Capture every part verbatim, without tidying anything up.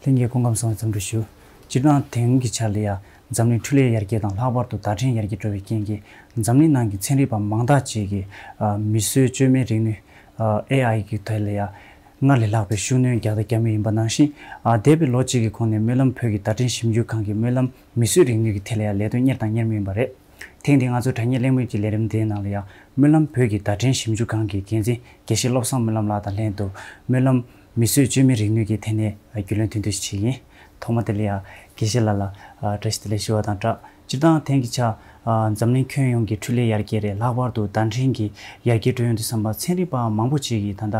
ལྷན་རྒྱས་སྐུ་ཁམས་བཟང་བའི་འཚམས་འདྲི་ཞུ། སྤྱིར་བཏང་དེང་གི་ཆར་ལ་ཡང་འཛམ་གླིང་འཕྲུལ་ལས་ཡར་རྒྱས་དང་ལྷག་པར་དུ་བརྡ་འཕྲིན་ཡར་རྒྱས་འགྲོ་བའི་རྐྱེན་གྱིས་འཛམ་གླིང་ནང་གི་ཚན་རིག་པ་མང་དག་ཅིག་གིས་ཨ་མིས་བཟོས་བཅོས་མའི་རིག་ནུས་ཨ་ཨེ་ཨའི་གི་ཐད་ལ་ཡང་སྔར་ལས་ལྷག་པའི་ཤུགས་སྣོན་རྒྱག་དང་རྒྱག་མུས་ཡིན་པ་ནང་བཞིན། ཨ་འདས་པའི་ལོ་གཅིག་གི་གོང་ནས་སྨོན་ལམ་བོད་ཀྱི་བརྡ་འཕྲིན་ཞིབ་འཇུག་ཁང་གིས་སྨོན་ལམ་མིས་བཟོས་རིག་ནུས་ཀྱི་ཐད་ལ་ཡང་ལས་དོན་གཉེར་དང་གཉེར་མུས་ཡིན་པ་རེད། ཐེངས་འདིའི་ང་ཚོའི་དྲ་བརྙན་གླེང་མོལ་གྱི་ལས་རིམ་དེའི་ནང་ལ་ཡང་སྨོན་ལམ་བོད་ཀྱི་བརྡ་འཕྲིན་ཞིབ་འཇུག་ཁང་གི་འགན་འཛིན་དགེ་བཤེས་བློ་བཟང་སྨོན་ལམ་ལགས་དང་ལྷན་དུ་སྨོན་ལམ་མིས་བཟོས་བཅོས་མའི་རིག་ནུས་ཀྱི་ཐད་ནས་རྒྱུས་ལོན་ཐུང་ཐུང་ཞིག་བྱེད་ཀྱི་ཡིན། ཐོག་མ་དེ་ལ་ཡང་དགེ་བཤེས་ལགས་ལ་ཨ་བཀྲ་ཤིས་བདེ་ལེགས་ཞུ་བ་དང་སྦྲགས། སྤྱིར་བཏང་ཐེངས་ཀྱི་ཆར་ཨ་འཛམ་གླིང་ཁྱོན་ཡོངས་ཀྱི་འཕྲུལ་ལས་ཡར་རྒྱས་རེད། ལྷག་པར་དུ་བརྡ་འཕྲིན་གྱི་ཡར་རྒྱས་འགྲོ་ཡོང་དུས་ཙམ་པ་ཚན་རིག་པ་མང་པོ་ཅིག་གིས་ད་ལྟ་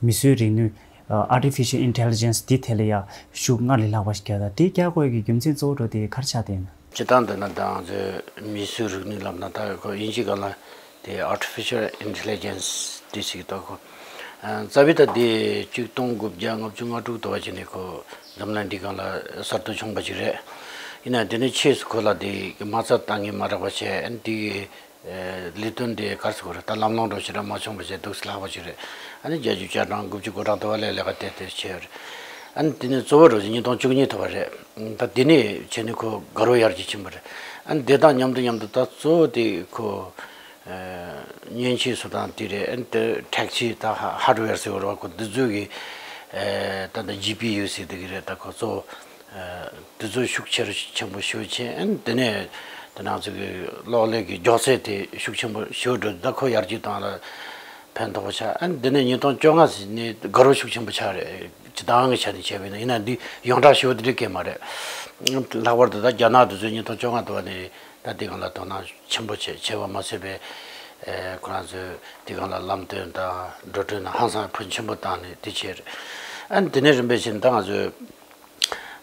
མིས་བཟོས་རིག་ནུས་ཨ་Artificial Intelligence འདི་ཐད་ལ་ཡང་ཤུགས་སྔར་ལས་ལྷག་པ་ཞིག་རྒྱག་ཡ། དེ་རྒྱག་དགོས་ཀྱི་རྒྱུ་མཚན་གཙོ་བོ་འདྲ་བོ་དེ་ག་རེ་ཆགས་བསྡད་ཡོད་ན། སྤྱིར་བཏང་དེ་ན་ད་ང་ཚོས་མིས་བཟོས་རིག་ནུས་ལབ་ན་ད་ཁོ་དབྱིན་ཇིའི་སྒང་ལ་དེ་Artificial Intelligence དེ་ཞིག་ད་ཁོ་ཨ་རྩ་བའི་ད་དེ་ཆིག་སྟོང་དགུ་བརྒྱ་ལྔ་བཅུ་ང་དྲུག་དུ་བ་ཅིག་ནས་ཁོ་འཛམ་གླིང་འདིའི་སྒང་ལ་གསར་དུ་བྱུང་བ་ཅིག་རེད། ཡིན་ན་དེ་ནས་ཆེས་སུ་ཁོ་ལ་དེ་མ་རྩ་བཏང་མཁན་མ་རག་པ་བྱས། ཨ་ནི་དེ་གི་ལས་དོན་དེ་ག་རེ་ཟེར་དགོས་རེད། ད་ལམ་ལྷོང་འདྲ་བོ་ཞེ་དྲག་མ་བྱུང་བ་བྱས་འདུག་སེ་ལྷག་པ་ཅིག་རེད། ཨ་ནི་བརྒྱད་ཅུ་གྱ་གྲངས་དགུ་བཅུ་གོ་གྲངས་དུ་བ་ལས་ལས་ཀ་དེ་དེ་བྱས་ཡོད་རེད། ཨ་ནི་དེ་ནས་གཙོ་བོ་རེད་ཉིས་སྟོང་བཅུ་གཉིས་ཐུབ་པ་རེད། ད་དེ་ནས་བྱས་ནས་ཁོ་དགའ་རབ་ཡར་རྒྱས་ཕྱིན་པ་རེད། ཨ་ནི་དེ་དང་མཉམ་དུ་མཉམ་དུ་ད་གཙོ་བོ་དེ་ཁོ་ཨ་མཉེན་ཆས་སུ་དང་དེ་རེད། ཨ་ནི་དེ་track ཆས་ད་ཧ་hardware ཟེར་བ་རེད་བ། ཁོ་འདི་ཚོ་གི་ཨ་ད་ད་ཇི་པི་ཡུ་ཟེར་དེ་གི་རེད། ད་ཁོ་གཙོ་བོ་ཨ་དེ་ཚོ་ཤུགས་ཆེ་རུ་ཆེན་པོ་ཞེ་པོ་ཕྱིན། ཨ་ནི་དེ་ནས་དེ་ནང་ཚོ་གི་གློག་ཀླད་ཀྱི་མགྱོགས་ཚད་དེ་ཤུགས་ཆེན་པོ་ཞེ་པོ་འགྲོ། ད་ཁོ་ཡར་རྒྱས་བཏང་ལ་ཕན་ཐོགས་པོ་ཆགས། ཨ་ནི་དེ་ནས་ཉིས་སྟོང་བཅོ་ལྔ་ཟིན་ནས་དགའ་རབ་ཤུགས་ཆེན་པོ་ཆགས་རེད། སྤྱིར་བཏང་གི་ཆ་ནས་བྱས་པ་ཡིན་ན། ཡིན་ན་འདི་ཡོངས་གྲགས་ཞེ་པོ་དེ་འདྲ་སྐད་མ་རེད། ལྷག་པར་དུ་ད་རྒྱ་ནག་དེ་ཚོས་ཉིས་སྟོང་བཅོ་ལྔ་དུ་བ་ནས་ད་དེ་སྒང་ལ་དོ་སྣང་ཆེན་པོ་བྱས་བྱས་པ་མ་ཟད་པའི་ཨེ་ཁོ་རང་ཚོས་དེ་སྒང་ལ་ལམ་སྟོན་དང་འགྲོ་གྲོན་དང་ཧང་སང་ཕོན་ཆེན་པོ་བཏང་ནས་དེ་བྱས་རེད། ཨ་ནི་དེ་ནས་རིམ་པས་བྱས་ནས་ད་ང་ཚོས་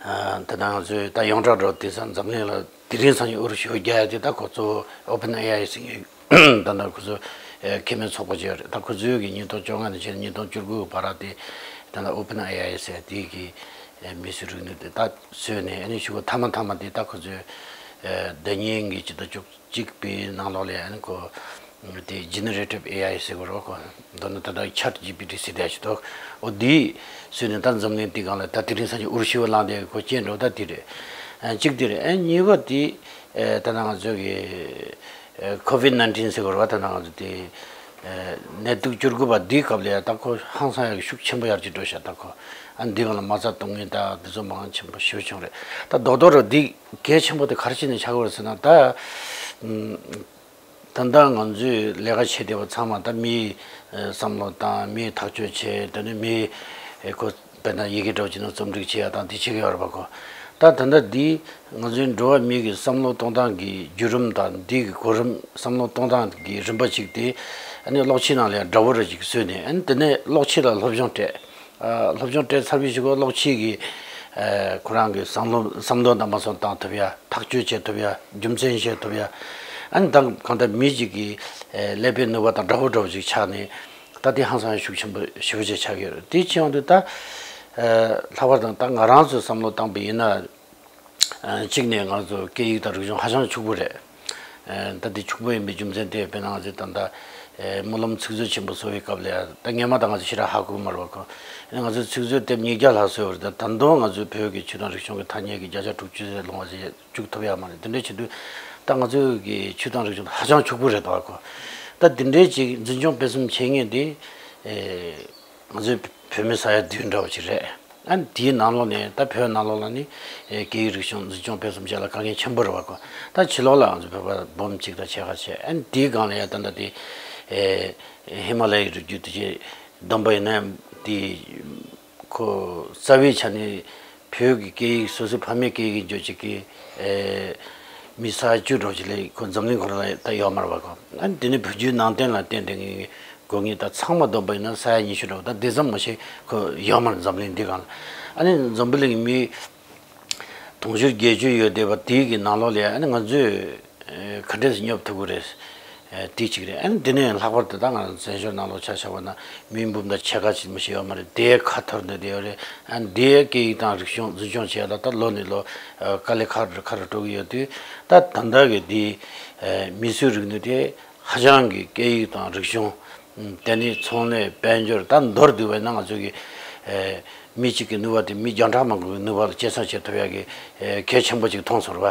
ཨ་ད་ང་ཚོས་ད་ཡོངས་གྲགས་འགྲོ་དེང་སང་འཛམ་གླིང་ལ་དེ་རིང་སང་ཉིན་འུར་ཤོད་རྒྱག་ཡ་དེ་ད་ཁོ་ཚོ་Open A I ཟེར་མཁན་ད་ལྟ་ཁོ་ཚོ་ཨེ་ཁེ་མེད་ཚོགས་པ་ཅིག་ཡོད་རེད། ད་ཁོ་ཚོས་གི་ཉིས་སྟོང་བཅོ་ལྔ་ནས་བྱས་ནས་ཉིས་སྟོང་བཅུ་དགུ་བར་དེ་ད་ལྟ་Open A I ཟེར་དེ་གི་ཨེ་མིས་བཟོས་རིག་ནུས་དེ་ད་བཟོས་ནས། ཨ་ནི་ཤུགས་མཐའ་མ་མཐའ་མ་དེ་ད་ཁོ་ཚོས་ཨེ་ཟླ་ཉིན་གི་ཇི་ལྟར་བཅུ་གཅིག་པའི་ནང་ལོགས་ལ་ཨ་ནི་ཁོ་དེ་Generative A I ཟེར་དགོས་རེད་བ། ཁོ་མདོར་ན་ད་ལྟ་Chat G P T ཟེར་བསྡད་ཅིག་འདུག་འོ་དེ་བཟོས་ནས་ད་འཛམ་གླིང་དེ་སྒང་ལ་ད་དེ་རིང་སང་ཉིན་འུར་ཤོད་པ་ལངས་དེ་ཁོ་སྐྱེས་འགྲོ། ད་དེ་རེད། ཨ་གཅིག་དེ་རེད། ཨ་གཉིས་པ་དེ་ཨེ་ད་ལྟ་ང་ཚོ་གི་ཨེ་Covid nineteen ཟེར་དགོས་རེད་བ། ད་ལྟ་ང་ཚོ་དེ་ཨེ་ནད་དུག་བཅུ་དགུ་པ་འདིའི་སྐབས་ལ་ཡ་ད་ཁོ་ཧང་སང་ཡག་གི་ཤུགས་ཆེན་པོ་ཡར་རྒྱས་འགྲོ་ཤག་ད་ཁོ་ཨ་འདི་སྒང་ལ་མ་རྩ་གཏོང་མཁན་ད་འདི་ཚོ་མང་ཆེན་པོ་ཞེ་པོ་བྱུང་རེད། ད་རྡོག་རྡོག་རེད། འདི་གལ་ཆེན་པོ་དེ་ག་རེ་བྱས་ནས་ཆགས་ཀྱི་ཡོད་རེད་ཟེར་ན། ད་ཨམ་ད་ལྟ་ང་ཚོས་ལས་ཀ་བྱེད་བསྡད་པ་ཚང་མ་ད་མིའི་ཨེ་བསམ་བློ་བཏང་། མིའི་ཐག་གཅོད་བྱེད། དེ་ནས་མིའི་ཨེ་ཁོ་དཔེར་ན་ཡི་གེ་འདྲ་བོ་བྱས་ན་རྩོམ་སྒྲིག་བྱེད་ཡ་དང་དེ་བྱེད་ཀྱི་ཡོད་རེད་པ་ཁོ། ད་ད་ལྟ་འདི་ང་ཚོའི་འགྲོ་བ་མི་གི་བསམ་བློ་གཏོང་སྟངས་ཀྱི་བརྒྱུད་རིམ་དང་འདི་གི་གོ་རིམ། བསམ་བློ་གཏོང་སྟངས་ཀྱི་རིམ་པ་གཅིག་དེ་ཨ་ནི་གློག་ཆས་ནང་ལ་ཡང་འདྲ་བོ་རེ་ཅིག་བཟོས་ནས། ཨ་ནི་དེ་ནས་གློག་ཆས་ལ་སློབ་སྦྱོང་སྤྲད། ཨ་སློབ་སྦྱོང་སྤྲད་ཚར་བའི་གཞུག་གུ་གློག་ཆས་ཀྱི་ཨ་ཁོ་རང་གི་བསམ་བློ་བསམ་དོན་དང་མ་སོང་བཏང་ཐུབ་ཡ། ཐག་གཅོད་བྱེད་ཐུབ་ཡ། རྒྱུ་མཚན་བཤད་ཐུབ་ཡ། ཨ་ནི་ད་གང་ལྟར་མི་གཅིག་གི་ཨེ་ཀླད་པའི་ནུས་པ་དང་འདྲ་བོ་འདྲ་བོ་ཅིག་ཆགས་ནས། ད་དེ་ཧང་སང་ཤུགས་ཆེན་པོ་ཞེ་པོ་ཅིག་ཆགས་ཀྱི་ཡོད་རེད། དེ་བྱས་ཡོང་དུས་ད་ཨེ་ལྷག་པར་དུ་ད་ང་རང་ཚོས་བསམ་བློ་བཏང་པ་ཡིན་ན། ཨ་གཅིག་ནས་ང་ཚོ་སྐད་ཡིག་དང་རིག་གཞུང་ཧ་ཅང་ཕྱུག་པོ་རེད། ཨ་ད་དེ་ཕྱུག་པོ་ཡིན་པའི་རྒྱུ་མཚན་དེ་དཔེར་ན་ང་ཚོས་ད་ལྟ་ཨེ་སྨོན་ལམ་ཚིག་མཛོད་ཆེན་པོ་བཟོ་བའི་སྐབས་ལ་ཡ། ད་སྔོན་མ་ད་ང་ཚོ་ཞེ་དྲག་ཧ་གོ་གི་མ་རེད་བ་ཁོ། ཨ་ང་ཚོས་ཚིག་མཛོད་དེབ་ཉིས་བརྒྱ་ལྷག་བཟོས་པ་རེད། ད་ད་དུང་ང་ཚོའི་བོད་ཀྱི་ཆོས་དང་རིག་གཞུང་གི་ཐ་སྙད་ཀྱི་བརྒྱ་ཆ་དྲུག་ཅུ་ལོངས་པ་ཞིག་བཅུག་ཐུབ་ཡ་མ་རེད། དེ་འདྲའི་ཆེད་དུ་ད་ང་ཚོའི་གི་ཆོས་དང་རིག་གཞུང་ཧ་ཅང་ཕྱུག་པོ་རེད་དོ་ཁོ། ད་དེ་འདྲའི་ཅིག་འཛིན་སྐྱོང་སྤེལ་གསུམ་བྱེད་མཁན་དེ་ཨེ་ང་ཚོའི་བོད་མི་ས་ཡ་བདུན་འདྲ་བོ་ཅིག་རེད། ཨ་དེའི་ནང་ལོགས་ནས་ད་བོད་ནང་ལོགས་ལ་ནི་ཨེ་སྐད་ཡིག་རིག་གཞུང་འཛིན་སྐྱོང་སྤེལ་གསུམ་བྱེད་ལ་དཀའ་ངལ་ཆེན་པོ་རེད་བ་ཁོ། ད་ཕྱི་ལོགས་ལ་ང་ཚོ་བོད་པ་འབུམ་གཅིག་དང་ཕྱེད་ཀ་བྱས། ཨ་དེའི་སྒང་ལ་ཡ་ད་ལྟ་དེ་ཨེ་ཧི་མ་ལ་ཡའི་རི་རྒྱུད་དེ་ཅིག་བསྡོམས་པ་ཡིན་ན་དེ། ཁོ་རྩ་བའི་ཆ་ནས་བོད་ཀྱི་སྐད་ཡིག་སོ་སོའི་ཕ་མའི་སྐད་ཡིག་ཡིན་ཆོག་ཅིག་གི་ཨེ་མི་ས་ཡ་བཅུ་འདྲ་བོ་ཅིག་ལས་ཁོ་འཛམ་གླིང་ཁོ་རང་ལ་ད་ཡོད་མ་རེད་བ་ཁོ། ཨ་ནི་དེ་ནས་བོད་བརྒྱུད་ནང་བསྟན་ལ་བརྟེན་ཏེ་ངེས་དགོས་ངེས་ད་ཚང་མ་བསྡོམས་པ་ཡིན་ན་ས་ཡ་ཉི་ཤུ་འདྲ་བོ། ད་དེ་ཙམ་མ་ཤེས་ཁོ་ཡོད་མ་རེད་འཛམ་གླིང་འདི་སྒང་ལ། ཨ་ནི་འཛམ་བུ་གླིང་མི་དུང་ཕྱུར་བརྒྱད་ཅུ་ཡོད་བསྡད་པ་དེའི་གི་ནང་ལོགས་ལ་ཨ་ནི་ང་ཚོས་ག་འདྲས་སེ་སྙོབ་ཐུབ་ཀྱི་རེད། དེ་གཅིག་རེད། ཨ་ནི་དེ་ནས་ལྷག་པར་དུ་ད་ང་རང་བཙན་བྱོལ་ནང་ལོགས་ཆ་བཞག་པ་ན་མི་འབུམ་དང་ཕྱེད་ཀ་ཅིག་མི་ཤེས་ཡོད་མ་རེད། དེ་ཁ་འཐོར་ནས་བསྡད་ཡོད་རེད། ཨ་ནི་དེའི་སྐད་ཡིག་དང་རིག་གཞུང་འཛིན་སྐྱོང་བྱེད་ཡ་ལ་ད་ལོ་ནས་ལོ་དཀའ་ལས་ཁག་རུ་ཁག་རུ་འགྲོ་གི་ཡོད་དུས། ད་ད་ལྟ་གི་དེ་མིས་བཟོས་རིག་ནུས་དེ་ཧ་ཅང་གི་སྐད་ཡིག་དང་རིག་གཞུང་། དེ་ནས་ཚོང་ལས་དཔལ་འབྱོར་ད་མདོར་བསྡུས་པ་ཡིན་ན་ང་ཚོ་གི་མི་གཅིག་གི་ནུས་པ་དེ་མི་བརྒྱ་ཕྲག་མང་པོའི་ནུས་པ་ལ་སྐྱེད་སྲིང་བྱེད་ཐུབ་ཡ་གི་གལ་ཆེན་པོ་ཅིག་མཐོང་སོང་བ།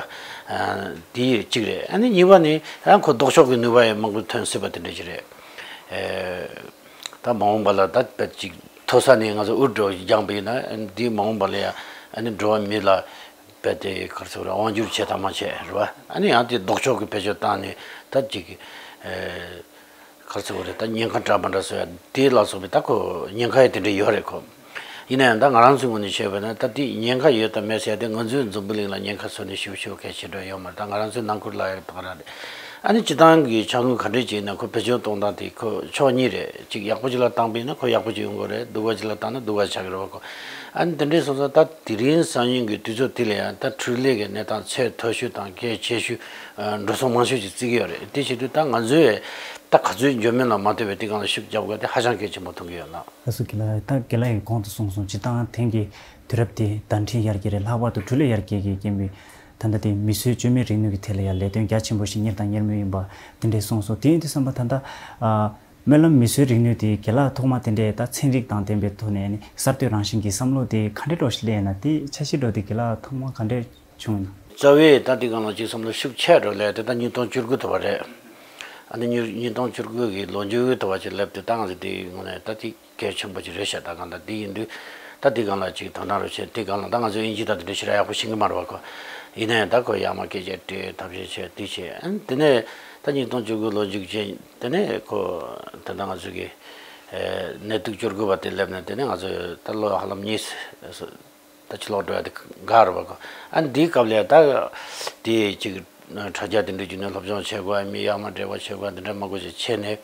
དེ་གཅིག་རེད། ཨ་ནི་གཉིས་པ་ནི་ཡང་ཁོ་ལྡོག་ཕྱོགས་ཀྱི་ནུས་པ་ཡང་མང་པོ་ཐོན་སྲིད་པ་དེ་འདྲ་ཅིག་རེད། ད་མ་འོངས་པ་ལ་ད་དཔེ་ཅིག་མཐོ་ས་ནས་ང་ཚོ་དབུལ་འགྲོ་སྦྱངས་པ་ཡིན་ན་འདི་མ་འོངས་པ་ལ་ཡང་ཨ་ནི་འགྲོ་བ་མི་ལ་དཔེ་དེ་ག་རེ་ཟེར་དགོས་རེད། དབང་སྒྱུར་བྱེད་དང་མ་བྱེད་རེད་བ། ཨ་ནི་ཡང་དེ་ལྡོག་ཕྱོགས་ཀྱི་བེད་སྤྱོད་བཏང་ནས་ད་ཅིག་ག་རེ་ཟེར་དགོས་རེད། ད་ཉེན་ཁ་འདྲ་མི་འདྲ་བཟོ་ཡ་དེ་ལ་སོགས་པའི་ད་ཁོ་ཉེན་ཁ་ཡ་དེ་འདྲ་ཡོད་རེད་ཁོ། ཡིན་ན་ཡང་ད་ང་རང་ཚོའི་ངོས་ནས་བཤད་པ་ན་ད་དེ་ཉེན་ཁ་ཡོད་དང་མེད་ཟེར་ཡ་དེ་ང་ཚོའི་འཛམ་བུ་གླིང་ལ་ཉེན་ཁ་བཟོ་ནས་ཞེ་པོ་ཞེ་པོ་གལ་ཆེ་འགྲོ་ཡོད་མ་རེད། ད་ང་རང་ཚོའི་ནང་ཁུལ་ལ་ཡོད་པ་རང་རེད། ཨ་ནི་སྤྱི་བཏང་གི་ཆ་དངོས་ག་འདྲས་ཅིག་ཡིན་ན་ཁོ་བེད་སྤྱོད་གཏོང་སྟངས་དེ་ཁོ་ཕྱོགས་གཉིས་རེད། ཅིག་ཡག་པོ་ཅིག་ལ་བཏང་པ་ཡིན་ན་ཁོ་ཡག་པོ་ཅིག་ཡོང་གི་རེད། སྡུག་པ་ཅིག་ལ་བཏང་ན་སྡུག་པ་ཆགས་ཀྱི་རེད་བ་ཁོ། ཨ་ནི་དེ་འདྲས་སོང་ཙང་ད་དེ་རིང་སང་ཉིན་གྱི་དུས་ཚོད་དེ་ལ་ཡང་ད་འཕྲུལ་ལས་ཀྱི་གནས་སྟངས་ཚད་མཐོ་ཤོས་དང་གལ་ཆེ་ཤོས་འགྲོ་སོང་མང་ཤོས་ཅིག་བརྩི་གི་ཡོད་རེད། དེ་བྱེད་དུས་ད་ང་ཚོས་ད་ག་ཚོད་འཇོན་མིན་ལ་མ་ལྟོས་པའི་དེ་སྒང་ལ་ཤུགས་རྒྱབ་དགོས་དེ་ཧ་ཅང་གལ་ཆེན་པོ་མཐོང་གི་ཡོད་ལགས། ལགས་སོ། དགེ་ལགས། ད་དགེ་ལགས་ཀྱིས་གོང་དུ་གསུངས་སོང་། སྤྱིར་བཏང་དེང་གི་དུས་རབས་དེ་བརྡ་འཕྲིན་ཡར་རྒྱས་རེད། ལྷག་པར་དུ་འཕྲུལ་ལས་ཡར་རྒྱས་ཀྱི་རྐྱེན་པས་ད་ལྟ་དེ་མིས་བཟོས་བཅོས་མའི་རིག་ནུས་ཀྱི་ཐད་ལ་ཡང་ལས་དོན་རྒྱ་ཆེན་པོ་ཞིག་གཉེར་དང་གཉེར་མུས་ཡིན་པ་དེ་འདྲས་གསུངས་སོང་། དེ་ཡིན་དུས་ཙམ་པ་ད་ལྟ་ཨ་སྨོན་ལམ་མིས་བཟོས་རིག་ནུས་དེ་དགེ་ལགས་ཐོག་མ་དེ་འདྲས་ད་ཚན་རིག་དང་ལྡན་པའི་ཐོག་ནས་ནི་གསར་གཏོད་རང་བཞིན་གྱི་བསམ་བློ་དེ་ག་འདྲས་འདྲ་ཞིག་སླེབས་ན། དེ་འཆར་གཞི་འདྲ་དེ་དགེ་ལགས་ཐོག་མ་ག་འདྲས་བྱུང་ཡིན་ན། རྩ་བའི་ད་དེ་སྒང་ལ་ཅིག་བསམ་བློ་ཤུགས་ཆེ་འགྲོ་ལས་དེ་ད་ཉིས་སྟོང་བཅུ་དགུ་ཐུབ་པ་རེད། ཨ་ནི་ཉིས་ཉིས་སྟོང་བཅུ་དགུ་གི་ལོ་མཇུག་ཐུབ་པ་ཅིག་སླེབས་དུས་ད་ང་ཚོ་དེའི་ངོས་ནས་ད་དེ་གལ་ཆེན་པོ་ཅིག་རེད་ཤག་ད་གང་ལྟར་དེ་ཡིན་དུས་ད་དེ་སྒང་ལ་ཅིག་དོ་སྣང་རུ་བྱས། དེ་སྒང་ལ་ད་ང་ཚོ་དབྱིན་ཇི་ད་དེ་འདྲ་ཞེ་དྲག་ཡག་པོ་ཤེས་ཀྱི་མ་རེད་བ་ཁོ། ཡིན་ནའི་ད་ཁོ་ཡར་མར་སྐད་ཆ་དྲིས། ཐབས་ཤེས་བྱས། དེ་བྱས། ཨ་ནི་དེ་ནས་ད་ཉིས་སྟོང་བཅུ་དགུ་ལོ་མཇུག་ཅན་དེ་ནས་ཁོ་ད་ལྟ་ང་ཚོ་གི་ཨེ་ནད་དུག་བཅུ་དགུ་པ་དེ་སླེབས་ནས་དེ་ནས་ང་ཚོ་ད་ལོ་ཧ་ལམ་གཉིས་ད་ཕྱི་ལོགས་འགྲོ་ཡ་དེ་འགག་རེད་བ་ཁོ། ཨ་ནི་དེའི་སྐབས་ལ་ད་དེ་ཅིག་དྲ་རྒྱ་དེ་འདྲ་བརྒྱུད་ནས་སློབ་སྦྱོང་བྱེད་དགོས། མི་ཡར་མར་འབྲེལ་བ་བྱེད་དགོས། དེ་འདྲ་མང་པོ་ཞིག་བྱས་ནས།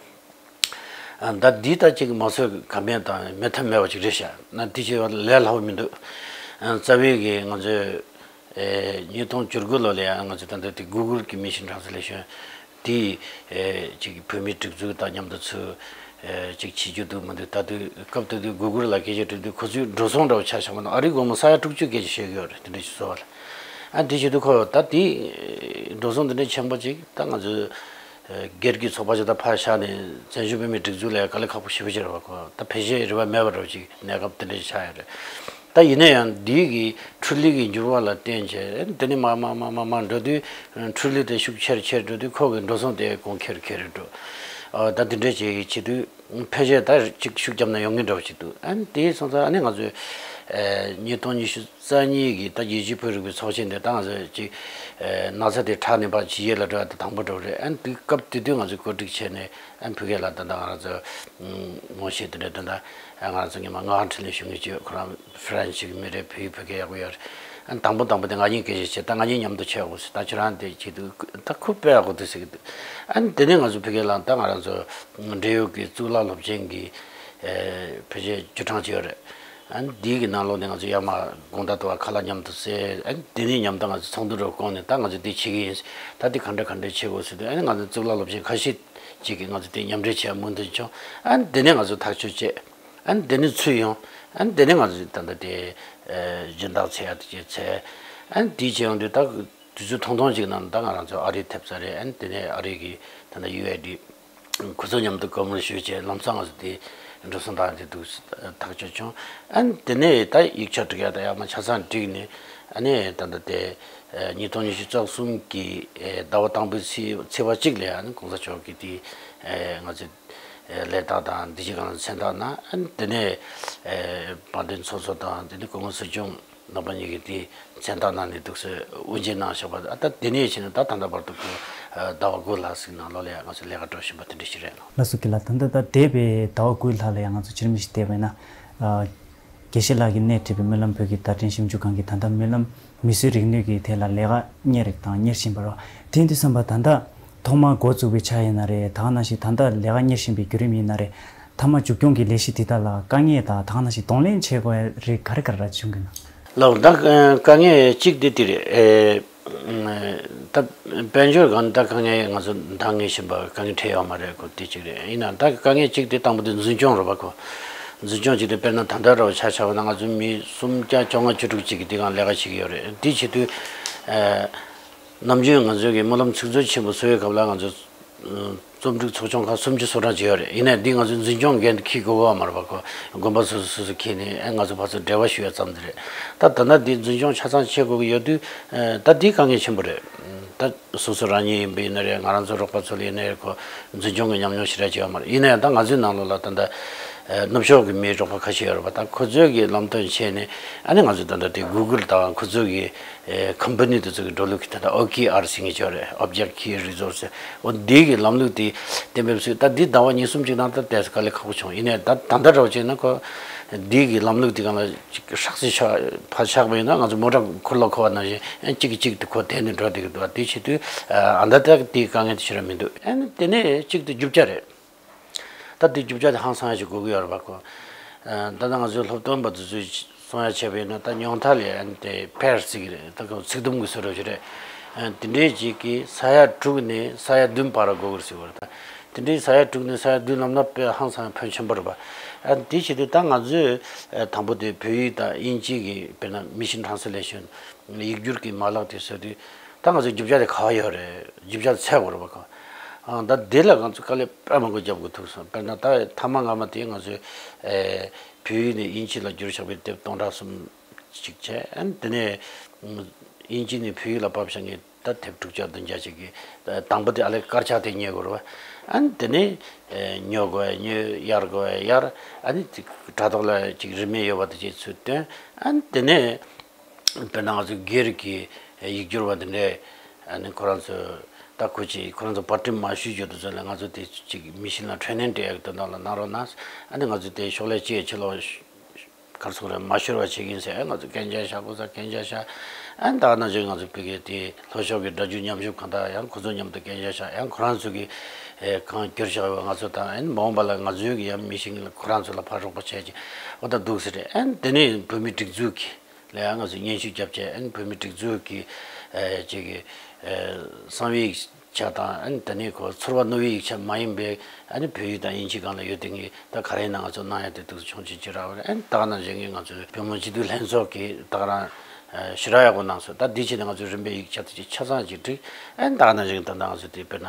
ཨ་ད་འདི་ད་ཅིག་མ་བཟོད་ག་མེད་དང་མེད་ཐབས་མེད་པ་ཅིག་རེད་ཤག་ན་དེ་ཅིག་ལས་སླ་པོ་མི་འདུག་ཨ་རྩ་བའི་གི་ང་ཚོས་ཨེ་ཉིས་སྟོང་བཅུ་དགུ་ལོ་ལ་ཡང་ང་ཚོས་ད་ལྟ་དེ་Google་གི་Mission Translation་དེ་ཨེ་ཅིག་བོད་མིའི་སྒྲིག་འཛུགས་དང་མཉམ་དུ་ཚུར་ཨེ་ཅིག་བྱེད་རྒྱུ་འདུག་མི་འདུག་ད་དུས་སྐབས་དེ་དུས་Google་ལ་སྐད་ཆ་དྲིས་དུས་ཁོ་ཚོས་འགྲོ་སོང་འདྲ་བོ་ཆ་བཞག་པ་ན་ཨ་རིའི་སྒོར་མོ་ས་ཡ་དྲུག་ཅུ་སྐད་ཆ་བཤད་ཀྱི་ཡོད་རེད། དེ་འདྲ་ཞིག་བཟོ་བ་ལ། ཨ་འདི་བྱེད་དུས་ཁོ་ད་དེ་འགྲོ་སོང་དེ་འདྲ་ཆེན་པོ་ཅིག་ད་ང་ཚོས་སྒེར་གྱི་ཚོགས་པ་ཞིག་ད་ཕར་བཞག་ནས་བཙན་བྱོལ་བོད་མིའི་སྒྲིག་འཛུགས་ལ་དཀའ་ལས་ཁག་པོ་ཞེ་པོ་ཅིག་རེད་བ་ཁོ། ད་ཕལ་ཆེར་རེ་བ་མེད་པ་འདྲ་བོ་ཅིག་གནས་སྐབས་དེ་འདྲ་ཞིག་ཆགས་ཡོད་རེད། ད་ཡིན་ན་ཡང་འདི་གི་འཕྲུལ་ལས་ཀྱི་འགྱུར་བ་ལ་བརྟེན་བྱས་དེ་ནས་མར་མར་མར་མར་མར་འགྲོ་དུས་འཕྲུལ་ལས་དེ་ཤུགས་ཆེར་ཆེར་འགྲོ་དུས་ཁོ་གི་འགྲོ་སོང་དེ་གོང་ཁེར་ཁེར་འགྲོ། ཨ་ད་འདི་འདྲ་ཅིག་བྱེད་དུས་ཕལ་ཆེར་ད་ཅིག་ཤུགས་བརྒྱབ་ན་ཡོང་གི་འདྲ་བོ་ཅིག་འདུག་ཨ་ནི་དེ་སོང་ཙང་ཨ་ནི་ང་ཚོས་ཨ་ཉིས་སྟོང་ཉི་ཤུ་རྩ་གཉིས་ཀྱི་ད་རྒྱལ་སྤྱིའི་བོད་རིག་པའི་ཚོགས་ཆེན་དེ་ད་ང་ཚོས་ཅིག་ཨ་ན་ཚ་དེ་དྲག་ནས་ཕར་ཕྱི་རྒྱལ་ལ་འགྲོ་ཡ་དེ་དང་པོ་འགྲོ་རེད། ཨ་ནི་དེ་སྐབས་དེ་དུས་ང་ཚོས་གོ་སྒྲིག་བྱས་ནས་ཨ་ནི་ཕ་གི་ལ་ད་ལྟ་ང་རང་ཚོ་ངོ་ཤེས་དེ་འདྲ་ད་ལྟ་ང་རང་ཚོ་སྔོན་མ་མངའ་དབང་འཕྲིན་ལས་ཞུ་མཁན་ཅིག་ཡོད། ཁོ་རང་ཧྥ་རན་སི་གི་མི་རེད། བོད་ཡིག་བོད་སྐད་ཡག་པོ་ཡོད་རེད། ཨ་ནི་དང་པོ་དང་པོ་དེ་ང་གཉིས་སྐད་ཆ་བྱས། ད་ང་གཉིས་མཉམ་དུ་བྱེད་དགོས་ཟེར། ད་ཁྱོད་རང་དེ་བྱེད་དུས་ད་ཁོ་དཔེ་ཡག་པོ་འདུག་ཟེར་གི་འདུག་ཨ་ནི་དེ་ནས་ང་ཚོ་ཕ་གི་ལ་ད་ང་རང་ཚོ་འབྲེལ་ཡོད་ཀྱི་གཙུག་ལག་སློབ་ཆེན་གྱི་ཨེ་ཕལ་ཆེར་བཅུ་གྲངས་ཅིག་ཡོད་རེད། ཨ་ནི་འདི་གི་ནང་ལོགས་ནས་ང་ཚོ་ཡར་མར་དགོང་དག་ཐུག་པ་ཁ་ལག་མཉམ་དུ་བཟས། ཨ་ནི་དེ་ནས་མཉམ་དུ་ང་ཚོ་ཚོགས་འདུ་འདྲ་བོ་བསྐོངས་ནས་ད་ང་ཚོ་འདི་བྱེད་ཀྱི་ཡིན། ད་འདི་ག་འདྲ་ག་འདྲ་བྱེད་དགོས་ཟེར་དུས་ཨ་ནི་ང་ཚོ་གཙུག་ལག་སློབ་ཆེན་ཁ་ཤས་ཅིག་གིས་ང་ཚོ་དེ་མཉམ་འབྲེལ་བྱེད་ཡ་མོས་མཐུན་བྱུང་། ཨ་ནི་དེ་ནས་ང་ཚོ་ཐག་གཅོད་བྱས། ཨ་ནི་དེ་ནས་ཚུར་ཡོང་། ཨ་ནི་དེ་ནས་ང་ཚོ་ད་ལྟ་དེ་ཨེ་སྦྱིན་བདག་བྱེད་ཡ་དེ་བྱས་ཚར། ཨ་ནི་དེ་བྱས་ཡོང་དུས་ད་དུས་ཚོད་ཐུང་ཐུང་ཅིག་ནང་ད་ང་རང་ཚོ་ཨ་རི་ཐེབས་ཚར་རེད། ཨ་ནི་དེ་ནས་ཨ་རི་གི་ད་ལྟ་ཡུ་ཨེ་ཌི་ཁོ་ཚོ་མཉམ་དུ་བཀའ་མོལ་ཞུས་བྱས་ལམ་སང་ང་ཚོ་དེ་འགྲོ་སོང་བཏང་དེ་འདུག་ཐག་གཅོད་བྱུང་། ཨ་ནི་དེ་ནས་ད་ཡིག་ཆ་སྒྲིག་ཡ་ད་ཡར་མར་ཆ་ཚང་བསྒྲིགས་ནས་ཨ་ནི་ད་ལྟ་དེ་ཨེ་ཉིས་སྟོང་ཉི་ཤུ་རྩ་གསུམ་གི་ཨེ་ཟླ་བ་དང་པོའི་ཚེས་ཚེས་པ་གཅིག་ལ་ཨ་ནི་གོང་ས་མཆོག་གིས་དེ་ཨེ་ང་ཚོ་ལས་རྟགས་དང་འདི་གཅིག་གང་མཚན་རྟགས་གནང་། ཨ་ནི་དེ་ནས་ཨེ་དཔལ་ལྡན་ཚོགས་གཙོ་དང་དེ་ནས་སྐུ་ངོ་སྲིད་སྐྱོང་རྣམ་པ་གཉིས་ཀྱིས་དེ་མཚན་རྟགས་གནང་ནས་འདུག་སེ་དབུ་འབྱེད་གནང་བཞག་པ། ཨ་ད་དེ་ནས་བྱས་ནས་ད་ད་ལྟ་བར་དུ་ཁོ་ཟླ་བ་དགུ་ལྷག་ཙམ་ནང་ལོགས་ལ་ཡང་ང་ཚོ་ལས་ཀ་འགྲོ་བཞིན་པ་དེ་འདྲ་ཞིག་རེད། ལགས་སོ། དགེ་ལགས། ད་ལྟ་ད་འདས་པའི་ཟླ་བ་དགུའི་ལྷག་ལ་ཡང་ང་ཚོ་ཕྱིར་མིག་ཅིག་བལྟས་པ་ཡིན་ན། དགེ་བཤེས་ལགས་ཀྱིས་སྣེ་ཁྲིད་པའི་སྨོན་ལམ་བོད་ཀྱི་བརྡ་འཕྲིན་ཞིབ་འཇུག་ཁང་གིས་ད་ལྟ་སྨོན་ལམ་མིས་བཟོས་རིག་ནུས་ཀྱི་ཐད་ལ་ལས་ཀ་གཉེར་དང་གཉེར་བཞིན་པ་རེད། དེ་ཡིན་དུས་ཙམ་པ་ད་ལྟ་ཐོག་མར་འགོ་བཙུགས་པའི་ཆ་ཡིན་ན་རེད། ད་ག་ནང་བཞིན་ད་ལྟ་ལས་ཀ་གཉེར་བཞིན་པའི་བརྒྱུད་རིམ་ཡིན་ན་རེད། མཐའ་མ་མཇུག་སྐྱོང་གི་ལས་གཞི་དེ་དག་ལ་དཀའ་ངལ་དང་དེ་ག་ནང་བཞིན་གདོང་ལེན་བྱེད་དགོས་ཡ་རིགས་ག་རེ་ག་རེ་ར་བྱུང་གི་ན། ལགས། ད་དཀའ་ངལ་གཅིག་དེ་དེ་རེད། ཨེ། ད་དཔལ་འབྱོར་སྒང་ད་དཀའ་ངལ་ང་ཚོ་ད་ངས་ཤེས་པ་དཀའ་ངལ་འཕྲད་ཡོད་མ་རེད་ཁོ་དེ་གཅིག་རེད། ཡིན་ན་ད་དཀའ་ངལ་གཅིག་དེ་དང་པོ་དེ་འཛིན་སྐྱོང་རེད་པ་ཁོ། འཛིན་སྐྱོང་གཅིག་དེ་དཔེར་ན་ད་ལྟ་ར་བ་ཆ་བཞག་པ་ན་ང་ཚོ་མི་སུམ་བརྒྱ་བཅོ་ལྔ་བཅུ་དྲུག་ཅིག་གིས་དེ་སྒང་ལས་ཀ་བྱེད་ཀྱི་ཡོད་རེད། དེ་བྱེད་དུས་ཨེ། ནམ་རྒྱུན་ང་ཚོའི་གི་སྨོན་ལམ་ཚིག་མཛོད་ཆེན་པོ་བཟོ་བའི་སྐབས་ལ་ང་ཚོ་རྩོམ་སྒྲིག་ཚོགས་ཆུང་ཁག་སུམ་ཅུ་སོ་གྲངས་ཅིག་ཡོད་རེད། ཡིན་ནའི་འདི་ང་ཚོའི་འཛིན་སྐྱོང་འགན་དུ་འཁྱེར་དགོས་ཀྱི་ཡོད་མ་རེད་པ་ཁོ། དགོན་པ་སོ་སོ་སོ་སོ་འཁྱེར་ནས་ཨེ་ང་ཚོ་ཕར་ཚུར་འབྲེལ་བ་ཞུ་ཡ་ཙམ་དེ་རེད། ད་ད་ལྟ་འདི་འཛིན་སྐྱོང་ཆ་ཚང་བྱེད་དགོས་ཀྱི་ཡོད་དུས་ཨེ་ད་འདི་དཀའ་ངལ་ཆེན་པོ་རེད། ད་སོ་སོ་རང་ཉིད་ཡིན་པ་ཡིན་ན་རེད། ང་རང་ཚོ་རོགས་པ་ཚོ་ལ་ཡིན་ན་རེད། ཁོ་འཛིན་སྐྱོང་གི་ཉམས་མྱོང་ཞེ་དྲག་ཅིག་ཡོད་མ་རེད། ཡིན་ནའི་ད་ང་ཚོའི་ནང་ལོགས་ལ་ད་ལྟ་ཨེ་ནུབ་ཕྱོགས་ཀྱི་མིའི་རོགས་པ་ཁ་ཤས་ཡོད་རེད་པ། ད་ཁོ་ཚོའི་གི་ལམ་སྟོན་བྱས་ནས་ཨ་ནི་ང་ཚོ་ད་ལྟ་དེ་གུ་གུལ་དང་ཁོ་ཚོའི་གི་ཨེ་ཀམ་པ་ནི་དེ་ཚོ་གི་འགྲོ་ལུགས་ཀྱི་ད་ལྟ་ཨོ་ཀེ་ཨར་ཟེར་མཁན་ཅིག་ཡོད་རེད། Object Key Resource། འོ་འདི་གི་ལམ་ལུགས་དེ་གཏན་འབེབས་བཟོས། ད་འདི་ཟླ་བ་གཉིས་གསུམ་ཅིག་ནང་ད་ཏོག་ཙམ་དཀའ་ལས་ཁག་པོ་བྱུང་། ཡིན་ནའི་ད་ད་ལྟ་འདྲ་བོ་བྱས་ན་ཁོ་འདི་གི་ལམ་ལུགས་དེ་སྒང་ལ་ཅིག་ཧྲག་ཙེ་ཆགས་ཕར་ཆགས་པ་ཡིན་ན་ང་ཚོ་མོ་ཊ་འཁོར་ལོ་འཁོར་བ་ནང་བཞིན་ཨེ་གཅིག་གིས་གཅིག་ཏུ་ཁོ་དེད་ནས་འགྲོ་བསྡད་ཀྱི་འདུག་དེ་བྱེད་དུས་ཨ་ད་ལྟ་དེའི་དཀའ་ངལ་དེ་ཞེ་དྲག་མི་འདུག་ཨ་ནི་དེ་ནས་གཅིག་ཏུ་རྒྱུ་ཆ་རེད། ད་དེ་རྒྱུ་ཆ་དེ་ཧང་སང་ཡ་ཞིག་དགོས་ཀྱི་ཡོད་རེད་པ་ཁོ། ཨ་ད་ལྟ་ང་ཚོའི་སློབ་སྟོན་པ་དེ་ཚོས་གསུང་ཡ་བྱས་པ་ཡིན་ན་ད་ཉུང་མཐའ་ལ་ཨ་ནི་དེ་པེར་ཟེར་གྱི་རེད། ད་ཁོ་ཚིག་དུམ་གྱི་བཟོ་འདྲ་ཞིག་རེད། ཨ་དེ་འདྲའི་ཅིག་གིས་ས་ཡ་དྲུག་ནས་ས་ཡ་བདུན་བར་དགོས་ཀྱི་རེད་ཟེར་བ་རེད། ད་དེ་འདྲའི་ས་ཡ་དྲུག་ནས་ས་ཡ་བདུན་ལབ་ན་དཔེ་ཧང་སང་ཕོན་ཆེན་པོ་རེད་པ། ཨ་དེ་བྱེད་དུས་ད་ང་ཚོས་ཨ་དང་པོ་དེ་བོད་ཡིག་དང་དབྱིན་ཇི་གི་དཔེར་ན་Mission Translation ཡིག་སྒྱུར་གྱི་མ་ལག་དེ་བཟོས་དུས་ད་ང་ཚོའི་རྒྱུ་ཆ་དེ་ག་པར་ཡོད་རེད། རྒྱུ་ཆ་དེ་འཚོལ་དགོས་རེད་པ་ཁོ། ཨ་ད་དེ་ལ་ང་ཚོ་དཀའ་ལས་དཔེ་མང་པོ་རྒྱབ་དགོས་ཐུག་སོང་། དཔེར་ན་ད་ཐ་མ་སྔ་མ་དེ་ང་ཚོས་ཨེ་བོད་ཡིག་ནས་དབྱིན་ཇི་ལ་བསྒྱུར་བཞག་པའི་དེབ་སྟོང་ཕྲག་གསུམ་ཅིག་བྱས། ཨ་ནི་དེ་ནས་དབྱིན་ཇི་ནས་བོད་ཡིག་ལ་ཕབ་བཞག་མཁན་ད་དེབ་དྲུག་བརྒྱ་བདུན་བརྒྱ་ཅིག་གི་དང་པོ་དེ་ཨ་ལས་དཀར་ཆག་དེ་ཉོ་དགོས་རེད་པ། ཨ་ནི་དེ་ནས་ཨེ་ཉོ་དགོས་ཉོ་གཡར་དགོས་གཡར། ཨ་ནི་དེ་དྲ་ཐོག་ལ་ཅིག་རིན་མེད་ཡོད་པ་དེ་ཅིག་ཚུར་བཏོན། ཨ་ནི་དེ་ནས་དཔེར་ན་ང་ཚོ་སྒེར་གྱི་ཡིག་སྒྱུར་བ་དེ་འདྲས་ཨ་ནི་ཁོ་རང་ཚོ་ད་ཁོ་ཅིག་ཁོ་རང་ཚོ་པར་སྐྲུན་མ་ཞུས་རྒྱུ་དེ་ཚོ་ལ་ང་ཚོ་དེ་ཅིག་མི་ཤིན་ལ་ཁྲོན་ནན་སྤྲད་ཡག་དོན་དག་ལ་གནང་རོགས་གནང་། ཨ་ནི་ང་ཚོ་དེ་ཤོག་ལྷེ་ཅིག་ཕྱི་ལོགས་གར་སོང་རེད་མ་ཤོར་བ་བྱེད་ཀྱིན་ཟེར། ཨ་ང་ཚོ་གན་རྒྱ་བཞག་དགོས་ས་གན་རྒྱ་བཞག་ཨ་ནི་ད་ནང་བཞིན་ང་ཚོ་བོད་སྐད་དེ་ལྷོ་ཕྱོགས་ཀྱི་སྒྲ་སྒྱུར་ཉམས་ཞིབ་ཁང་དང་ཡང་ཁོ་ཚོ་མཉམ་དུ་གན་རྒྱ་བཞག་ཡང་ཁོ་རང་ཚོ་གི་ཨེ་གང་བསྒྱུར་བཞག་ཡོད་ང་ཚོ་དང་ཨ་ནི་མ་འོངས་པ་ལ་ང་ཚོའི་གི་ཡང་མི་ཤིན་ལ་ཁོ་རང་ཚོ་ལ་ཕར་རོགས་པ་བྱས་ཀྱི་འོ་ད་འདུག་ཟེར་རེད། ཨ་ནི་དེ་ནས་བོད་མི་སྒྲིག་འཛུགས་ཀྱི་ལ་ཡང་ང་ཚོས་སྙན་ཞུ་བརྒྱབ་བྱས། ཨ་ནི་བོད་མི་སྒྲིག་འཛུགས་ཀྱི་ཨེ་ཅིག་གི་ཨེ་གསང་བའི་ཡིག་ཆ་དང་ཨ་ནི་དེ་ནས་ཁོ་ཚོར་བ་རྣོ་བའི་ཡིག་ཆ་མ་ཡིན་པའི་ཨ་ནི་བོད་ཡིག་དང་དབྱིན་ཇི་སྒང་ལ་ཡོད་དེ་ངས་ད་ག་རེ་ཡིན་ན་ང་ཚོ་གནང་ཡ་དེ་འདུག་ཆུང་ཆུང་ཅིག་རག་པ་རེད། ཨ་ནི་ད་ག་ནང་བཞིན་གྱི་ང་ཚོའི་བོད་མི་སྤྱི་འཐུས་ལྷན་ཚོགས་ཀྱིས་ད་ག་རང་ཨེ་ཞེ་དྲག་ཡག་པོ་གནང་སོང་། ད་འདི་བྱས་ནས་ང་ཚོའི་རིམ་པའི་ཡིག་ཆ་དེ་ཅིག་ཆ་ཚང་ཅིག་བསྒྲིགས། ཨ་ནི་ད་ག་ནང་བཞིན་ད་ལྟ་ང་ཚོ་དེ་དཔེར་ན་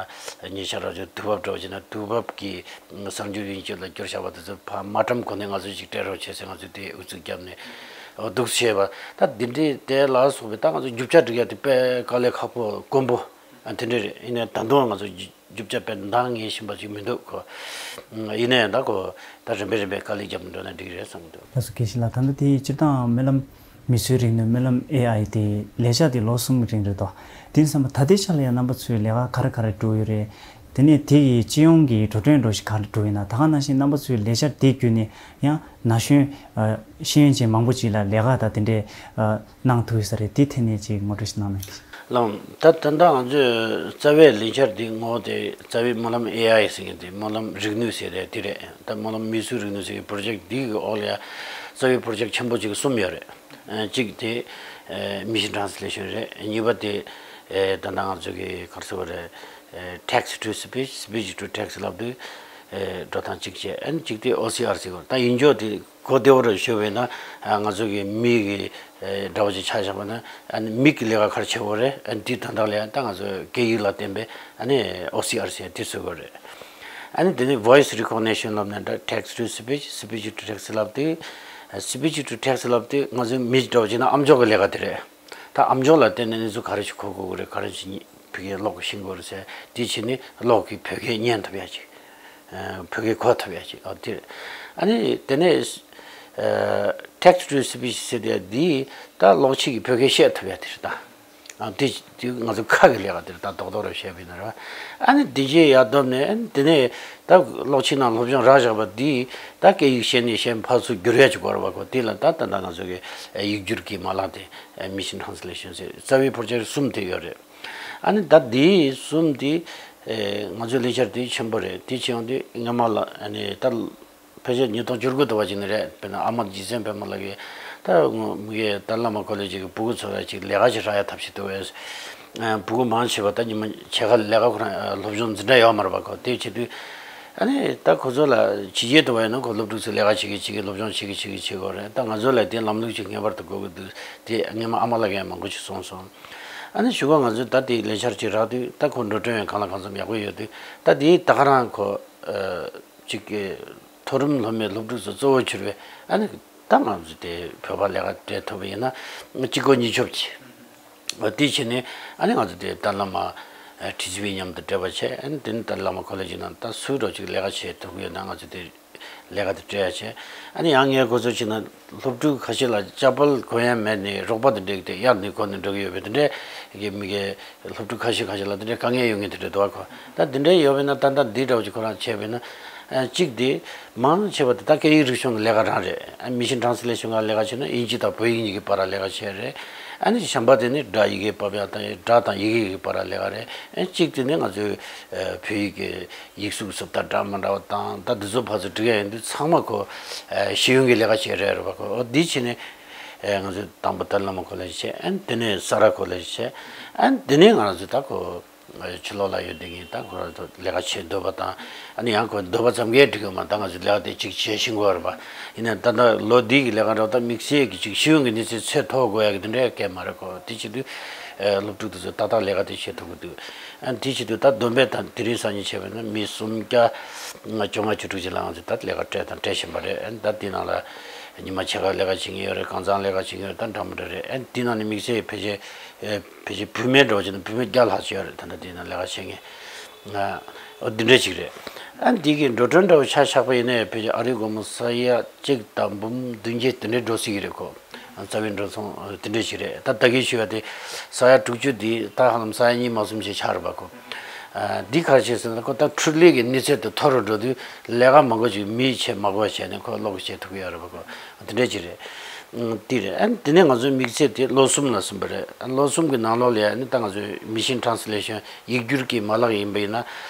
ཉེ་ཆར་ར་ཅིག་དུས་བབ་འདྲ་བོ་བྱས་ན་དུས་བབ་ཀྱི་གསར་འགྱུར་དབྱིན་ཇི་ལ་བསྒྱུར་བཞག་པ་དེ་ཚོ་ཕར་མ་བཀྲམ་གོང་ནས་ང་ཚོས་ཅིག་སྤྲད་རོགས་བྱེད་ཟེར་ང་ཚོས་དེ་ཨུ་ཚུགས་བརྒྱབ་ནས་འོ་འདུག་བྱས་པ། ད་འདི་འདྲའི་དེ་ལ་སོགས་པའི་ད་ང་ཚོ་རྒྱུ་ཆ་སྒྲིག་ཡ་དེ་དཔེ་དཀའ་ལས་ཁག་པོ་དཀོན་པོ་ཨ་དེ་འདྲ་རེད། ཡིན་ནའི་ད་དུང་ང་ཚོ་རྒྱུ་ཆ་དཔེ་འདང་ངེས་བཞིན་པ་ཅིག་མི་འདུག་གོ། ཡིན་ནའི་ད་གོ་ད་རིམ་པས་རིམ་པས་དཀའ་ལས་བརྒྱབ་འགྲོ་ན་འགྲིག་རེད་བསམ་གྱི་འདུག་ལགས་སོ། དགེ་བཤེས་ལགས། ད་ལྟ་དེ་སྤྱིར་བཏང་སྨོན་ལམ་མིས་བཟོས་རིག་ནུས་སྨོན་ལམ་ཨེ་ཨའི་དེ་ལས་འཆར་དེ་ལོ་གསུམ་གྱི་རིང་རེད་དོ། དེ་ཡིན་ཙང་ད་ལྟའི་ཆ་ལ་ཡང་རྣམ་པ་ཚོའི་ལས་ཀ་ག་རེ་ག་རེ་འགྲོ་ཡོད་རེད། དེ་ནས་དེ་ཡི་སྤྱི་ཡོངས་ཀྱི་འགྲོ་གྲོན་འགྲོ་གཞི་ག་རེ་འགྲོ་ཡོད་ན། ད་ག་ནང་བཞིན་རྣམ་པ་ཚོའི་ལས་འཆར་དེ་བརྒྱུད་ནས་ཡང་ན་གཞོན་ཤེས་ཡོན་ཅན་མང་པོ་ཅིག་ལ་ལས་ཀ་དང་དེ་འདྲའི་གནང་ཐུབ་ཡོད་ས་རེད། དེའི་ཐད་ནས་ཅིག་ངོ་སྤྲོད་ཞིག་གནང་ན། ལགས། ད་ད་ལྟ་ང་ཚོའི་རྩ་བའི་ལས་འཆར་འདི་ངོ་དེ་རྩ་བའི་སྨོན་ལམ་ཨེ་ཨའི་ཟེར་མཁན་དེ་སྨོན་ལམ་རིག་ནུས་ཟེར་རེད་དེ་རེད། ད་སྨོན་ལམ་མིས་བཟོས་རིག་ནུས་ཟེར་གྱི་པྲོ་ཇེཀ་འདི་གི་འོག་ལ་ཡ་རྩ་བའི་པྲོ་ཇེཀ་ཆེན་པོ་ཅིག་གསུམ་ཡོད་རེད། ཨ་གཅིག་དེ་ཨ་མི་ཤིན་ཊ་རན་སི་ལེ་ཤོན་རེད། གཉིས་པ་དེ་ཨ་ད་ལྟ་ང་ཚོ་གི་ག་རེ་ཟེར་བ་རེད། ཨ་text to speech, speech to text ལབ་དུས་ཨ་འགྲོ་སྟངས་གཅིག་བྱས། ཨ་ནི་གཅིག་དེ་ཨོ་སི་ཨར་སི་གོ། ད་ཡིན་ཇོ་དེ་གོ་བདེ་བོ་རེ་ཞུ་བས་ན་ཨ་ང་ཚོ་གི་མི་གི་ཨ་འདྲ་བོ་ཅིག་ཆ་བཞག་པ་ན་ཨ་ནི་མིག་གི་ལས་ཀ་ག་རེ་བྱེད་དགོས་རེད། ཨ་ནི་དེའི་དོན་དག་ལ་ཡང་ད་ང་ཚོ་སྐད་ཡིག་ལ་བརྟེན་པའི་ཨ་ནི་ཨོ་སི་ཨར་སི་དེ་བཟོ་དགོས་རེད། ཨ་ནི་དེ་ནས་voice recognition ལབ་ནས་འདྲ་text to speech, speech to text ལབ་དུས་speech to text ལབ་དུས་ང་ཚོའི་མི་འདྲ་བོ་བྱས་ན་ཨམ་ཅོག་གི་ལས་ཀ་དེ་རེད། ད་ཨམ་ཅོག་ལ་བརྟེན་ནས་གནས་ཚུལ་ག་རེ་ཞིག་གོ་དགོས་ཀྱི་རེད། ག་རེ་ཞིག་བོད་སྐད་ཀློག་ཤེས་དགོས་རེད་ཟེར། དེ་བྱས་ནས་ཀློག་གིས་བོད་སྐད་ཉན་ཐུབ་ཡ་ཅིག་ཨ་བོད་སྐད་གོ་ཐུབ་ཡ་ཅིག་ཨ་དེ་རེད། ཨ་ནི་དེ་ནས་ཨ་text to speech ཟེར་དེ་འདི་ད་ཀློག་ཆས་ཀྱིས་བོད་སྐད་བཤད་ཐུབ་ཡ་དེ་རེད་ད། ཨ་དེ་དེ་ང་ཚོ་ཁ་གི་ལས་ཀ་དེ་རེད་ད། རྡོག་རྡོག་རེ་བཤད་པ་ཡིན་ན་རེད་བ། ཨ་ནི་དེ་རྗེས་ཡར་བསྡོམས་ནས་ཨ་ནི་དེ་ནས་ད་ཀློག་ཆས་ནང་སློབ་སྦྱོང་རག་བཞག་པ་འདི་ད་སྐད་ཡིག་ཤེས་ནས་ཤེས་ཕར་ཚུར་བསྒྱུར་ཡ་ཅིག་དགོས་རེད་བ་ཁོ། དེ་ལ་ད་ད་ད་ང་ཚོ་གི་ཡིག་སྒྱུར་གྱི་མ་ལག་དེ་མི་ཤིན་ཊ་རན་སི་ལེ་ཤོན་ཟེར་རྩ་བའི་པྲོ་ཇེཀ་གསུམ་དེ་ཡོད་རེད། ཨ་ནི་ད་འདི་གསུམ་དེ་ཨེ་ང་ཚོའི་ལས་འཆར་དེ་ཆེན་པོ་རེད། དེ་བྱས་ཡོང་དུས་སྔ་མ་ལ་ཨ་ནི་ད་ ཕལ་ཆེར་ཉིས་སྟོང་བཅུ་དགུ་དུ་བ་ཅིག་ནས་རེད། དཔེར་ན་ཨ་མ་རྗེ་བཙུན་པད་མ་ལགས་ཀྱིས་ད་མི་གི་ཏཱ་ལའི་བླ་མ་ཀོ་ལེ་ཇི་གི་སྤུ་གུ་ཚོ་ལ་ཅིག་ལས་ཀ་ཞིག་རག་ཡ་ཐབས་ཤེས་འདུག་བས། སྤུ་གུ་མང་ཆེ་བ་ད་ཉི་མ་ཕྱེད་ཀ་ལས་ཀ་ཁོ་རང་སློབ་སྦྱོང་འཛིན་གྲྭ་ཡོད་མ་རེད་པ་ཁོ། དེ་བྱེད་དུས་ཨ་ནི་ད་ཁོ་ཚོ་ལ་ཕྱི་རྒྱལ་དུ་བ་ཡིན་ན་ཁོ་སློབ་ཕྲུག་ཚོ་ལས་ཀ་བྱེད་གི་བྱེད་གི་སློབ་སྦྱོང་བྱེད་གི་བྱེད་གི་བྱེད་དགོས་རེད། ད་ང་ཚོ་ལ་དེ་ལམ་ལུགས་ཅིག་ངེས་པར་དུ་དགོས་ཀྱི་འདུག་དེ་སྔོན་མ་ཨ་མ་ལགས་ཀྱིས་མང་པོ་ཞིག་གསུངས་སོང་། ཨ་ནི་གཞུག་གུ་ང་ཚོས་ད་དེ་ལས་འཆར་ཅིག་རག་དུས་ད་ཁོ་འགྲོ་གྲོན་ཡང་གང་ལ་གང་འཚམ་ཡག་པོ་ཡོད་དུས་ད་དེ་ད་ག་རང་ཁོ་ཅིག་གི་མཐོ་རིམ་སློབ་མའི་སློབ་ཕྲུག་ཚོ་གཙོ་བོ་གྱུར་བའི་ཨ་ནི་ད་ང་ཚོ་དེ་བོད་པ་ལས་ཀ་སྤྲད་ཐུབ་པ་ཡིན་ན་གཅིག་གོ་གཉིས་ཆོབ་ཀྱི། འོ་དེ་བྱས་ནས་ཨ་ནི་ང་ཚོ་དེ་ཏཱ་ལའི་བླ་མ་ཁྲི་ཟུར་པའི་མཉམ་དུ་འབྲེལ་བ་བྱས། ཨ་ནི་དེ་ནི་ཏཱ་ལའི་བླ་མ་ཀོ་ལེ་ཇི་ནང་ད་སུ་འདྲ་ཅིག་ལས་ཀ་བྱེད་ཐུབ་ཀྱི་ཡོད་ན་ང་ཚོ་དེ་ལས་ཀ་དེ་སྤྲད་ཡ་བྱས། ཨ་ནི་ཡང་ངས་ཁོ་ཚོ་བྱས་ན་སློབ་ཕྲུག་ཁ་ཤས་ལ་ཅ་པལ་གོན་ཡ་མེད་ནས་རོགས་པ་དེ་འདྲས་དེ་གཡར་ནས་གོན་ནས་འགྲོ་གི་ཡོད་པས། དེ་འདྲས་ཀྱི་མི་གི་སློབ་ཕྲུག་ཁ་ཤས་ཁ་ཤས་ལ་དེ་འདྲས་དཀའ་ངལ་ཡོད་མཁན་དེ་འདྲས་འདུག་ག་ཁོ། ད་དེ་འདྲས་ཡོད་པས་ན་ད་ལྟ་འདི་འདྲ་བོ་ཅིག་ཁོ་རང་བྱས་པས་ན་གཅིག་དེ། མང་ཆེ་བ་དེ་ད་སྐད་ཡིག་རིག་གཞུང་གི་ལས་ཀ་རང་རེད། ཨ་མི་ཤིན་ཊ་རན་སི་ལེ་ཤན་གི་ལས་ཀ་བྱས་ན་དབྱིན་ཇི་དང་བོད་ཡིག་གཉིས་ཀྱི་བར་ལ་ལས་ཀ་བྱས་རེད། ཨ་ནི་གཞན་པ་དེ་ནི་སྒྲ་ཡི་གེ་ཕབ་ཡག་དང་སྒྲ་དང་ཡི་གེ་གི་བར་ལ་ལས་ཀ་རེད། ཨ་གཅིག་དེ་ནི་ང་ཚོའི་ཨ་བོད་ཡིག་གི་ཡིག་གཟུགས་སུབ་རྟགས་འདྲ་མི་འདྲ་བ་དང་ད་འདི་ཚོ་ཕར་ཚུར་སྒྲིག་ཡག་ཡིན་དུས་ཚང་མ་ཁོ་ཨ་ཤེས་ཡོན་གྱི་ལས་ཀ་བྱས་རེད་རེད་པ་ཁོ། འོ་འདི་བྱས་ནས་ཨ་ང་ཚོའི་དང་པོ་ཏཱ་ལའི་བླ་མ་ཀོ་ལེ་ཇི་བྱས། ཨ་ནི་དེ་ནས་ས་རཱ་ཀོ་ལེ་ཇི་བྱས། ཨ་ནི་དེ་ནས་ང་རང་ཚོའི་ད་ཁོ། ཕྱི་ལོགས་ལ་ཡོད་དེ་ངས་ད་ཁོ་རང་ཚོ་ལས་ཀ་བྱེད་འདོད་པ་དང་། ཨ་ནི་ཡང་ཁོ་འདོད་པ་ཙམ་གྱིས་འགྲིག་གི་མ། ད་ང་ཚོས་ལས་ཀ་དེ་གཅིག་བྱེད་ཤེས་དགོས་རེད་པ། ཡིན་ནའི་ད་ལྟ་ལོ་འདི་གི་ལས་ཀ་འདྲ་བོ་ད་དམིགས་བསལ་གྱི་ཅིག་ཤེས་ཡོན་གྱི་གནས་ཚད་ཚད་མཐོ་དགོས་ཡག་གི་དེ་འདྲའི་སྐད་མ་རེད་ཁོ། དེ་བྱེད་དུས་ཨ་སློབ་ཕྲུག་དེ་ཚོ་ཏག་ཏག་ལས་ཀ་དེ་བྱེད་ཐུབ་ཀྱི་འདུག་ཨ་ནི་དེ་བྱེད་དུས་ད་བསྡོམས་པས་ད་དེ་རིང་སང་ཉིན་བྱས་པ་ཡིན་ན་མི་སུམ་བརྒྱ་བཅོ་ལྔ་བཅུ་དྲུག་ཅིག་ལ་ང་ཚོས་ད་ལས་ཀ་སྤྲད་དང་སྤྲད་བཞིན་པ་རེད། ཨ་ནི་ད་དེ་ནང་ལ་ཉི་མ་ཕྱེད་ཀ་ལས་ཀ་བྱེད་མཁན་ཡོད་རེད། གང་ཚང་ལས་ཀ་བྱེད་མཁན་ཡོད་རེད། ད་འདྲ་མི་འདྲ་རེད། ཨ་ནི་དེ་ནང་ནས་དམིགས་བསལ་ཕལ་ཆེར། ཨེ་ཕལ་ཆེར་བུད་མེད་འདྲ་བོ་བྱས་ན་བུད་མེད་བརྒྱ་ལྷག་ཅིག་ཡོད་རེད། ད་ལྟ་དེ་ན་ལས་ཀ་བྱེད་མཁན། ཨ་འོ་འདི་འདྲ་ཅིག་རེད། ཨ་འདི་གི་འགྲོ་གྲོན་འདྲ་བོ་ཆ་བཞག་པ་ཡིན་ན་ཕལ་ཆེར་ཨ་རིའི་སྒོར་མོ་ས་ཡ་གཅིག་དང་འབུམ་བདུན་བརྒྱད་དེ་འདྲའི་འགྲོ་སྲིད་ཀྱི་རེད་ཁོ། རྩ་བའི་འགྲོ་སོང་དེ་འདྲ་ཞིག་རེད། ད་ད་གིན་ཞུས་པ་དེ་ས་ཡ་དྲུག་ཅུ་དེ་ད་ཧ་ལམ་ས་ཡ་གཉིས་མ་ཟིན་ཞིག་ཆགས་རེད་པ་ཁོ། ཨ་འདི་ག་རེ་བྱས་ཟེར་ན་ཁོ་ད་འཕྲུལ་ལས་ཀྱི་གནས་ཚད་དེ་མཐོ་རུ་འགྲོ་དུས་ལས་ཀ་མང་པོ་ཞིག་མིས་བྱེད་མ་དགོས་པ་བྱས་ནས་ཁོ་ལོག་བྱེད་ཐུབ་ཀྱི་ཡོད་རེད་པ་ཁོ། དེ་འདྲ་ཅིག་རེད། ཨང་། དེ་རེད། ཨ་ནི་དེ་ནས་ང་ཚོའི་དམིགས་ཚད་དེ་ལོ་གསུམ་ལ་ཟིན་པ་རེད། ཨ་ལོ་གསུམ་གྱི་ནང་ལོགས་ལ་ཨ་ནི་ད་ང་ཚོའི་མི་ཤིན་ཊ་རན་སི་ལེ་ཤན་ཡིག་སྒྱུར་གྱི་མ་ལག་ཡིན་པ་ཡིན་ན།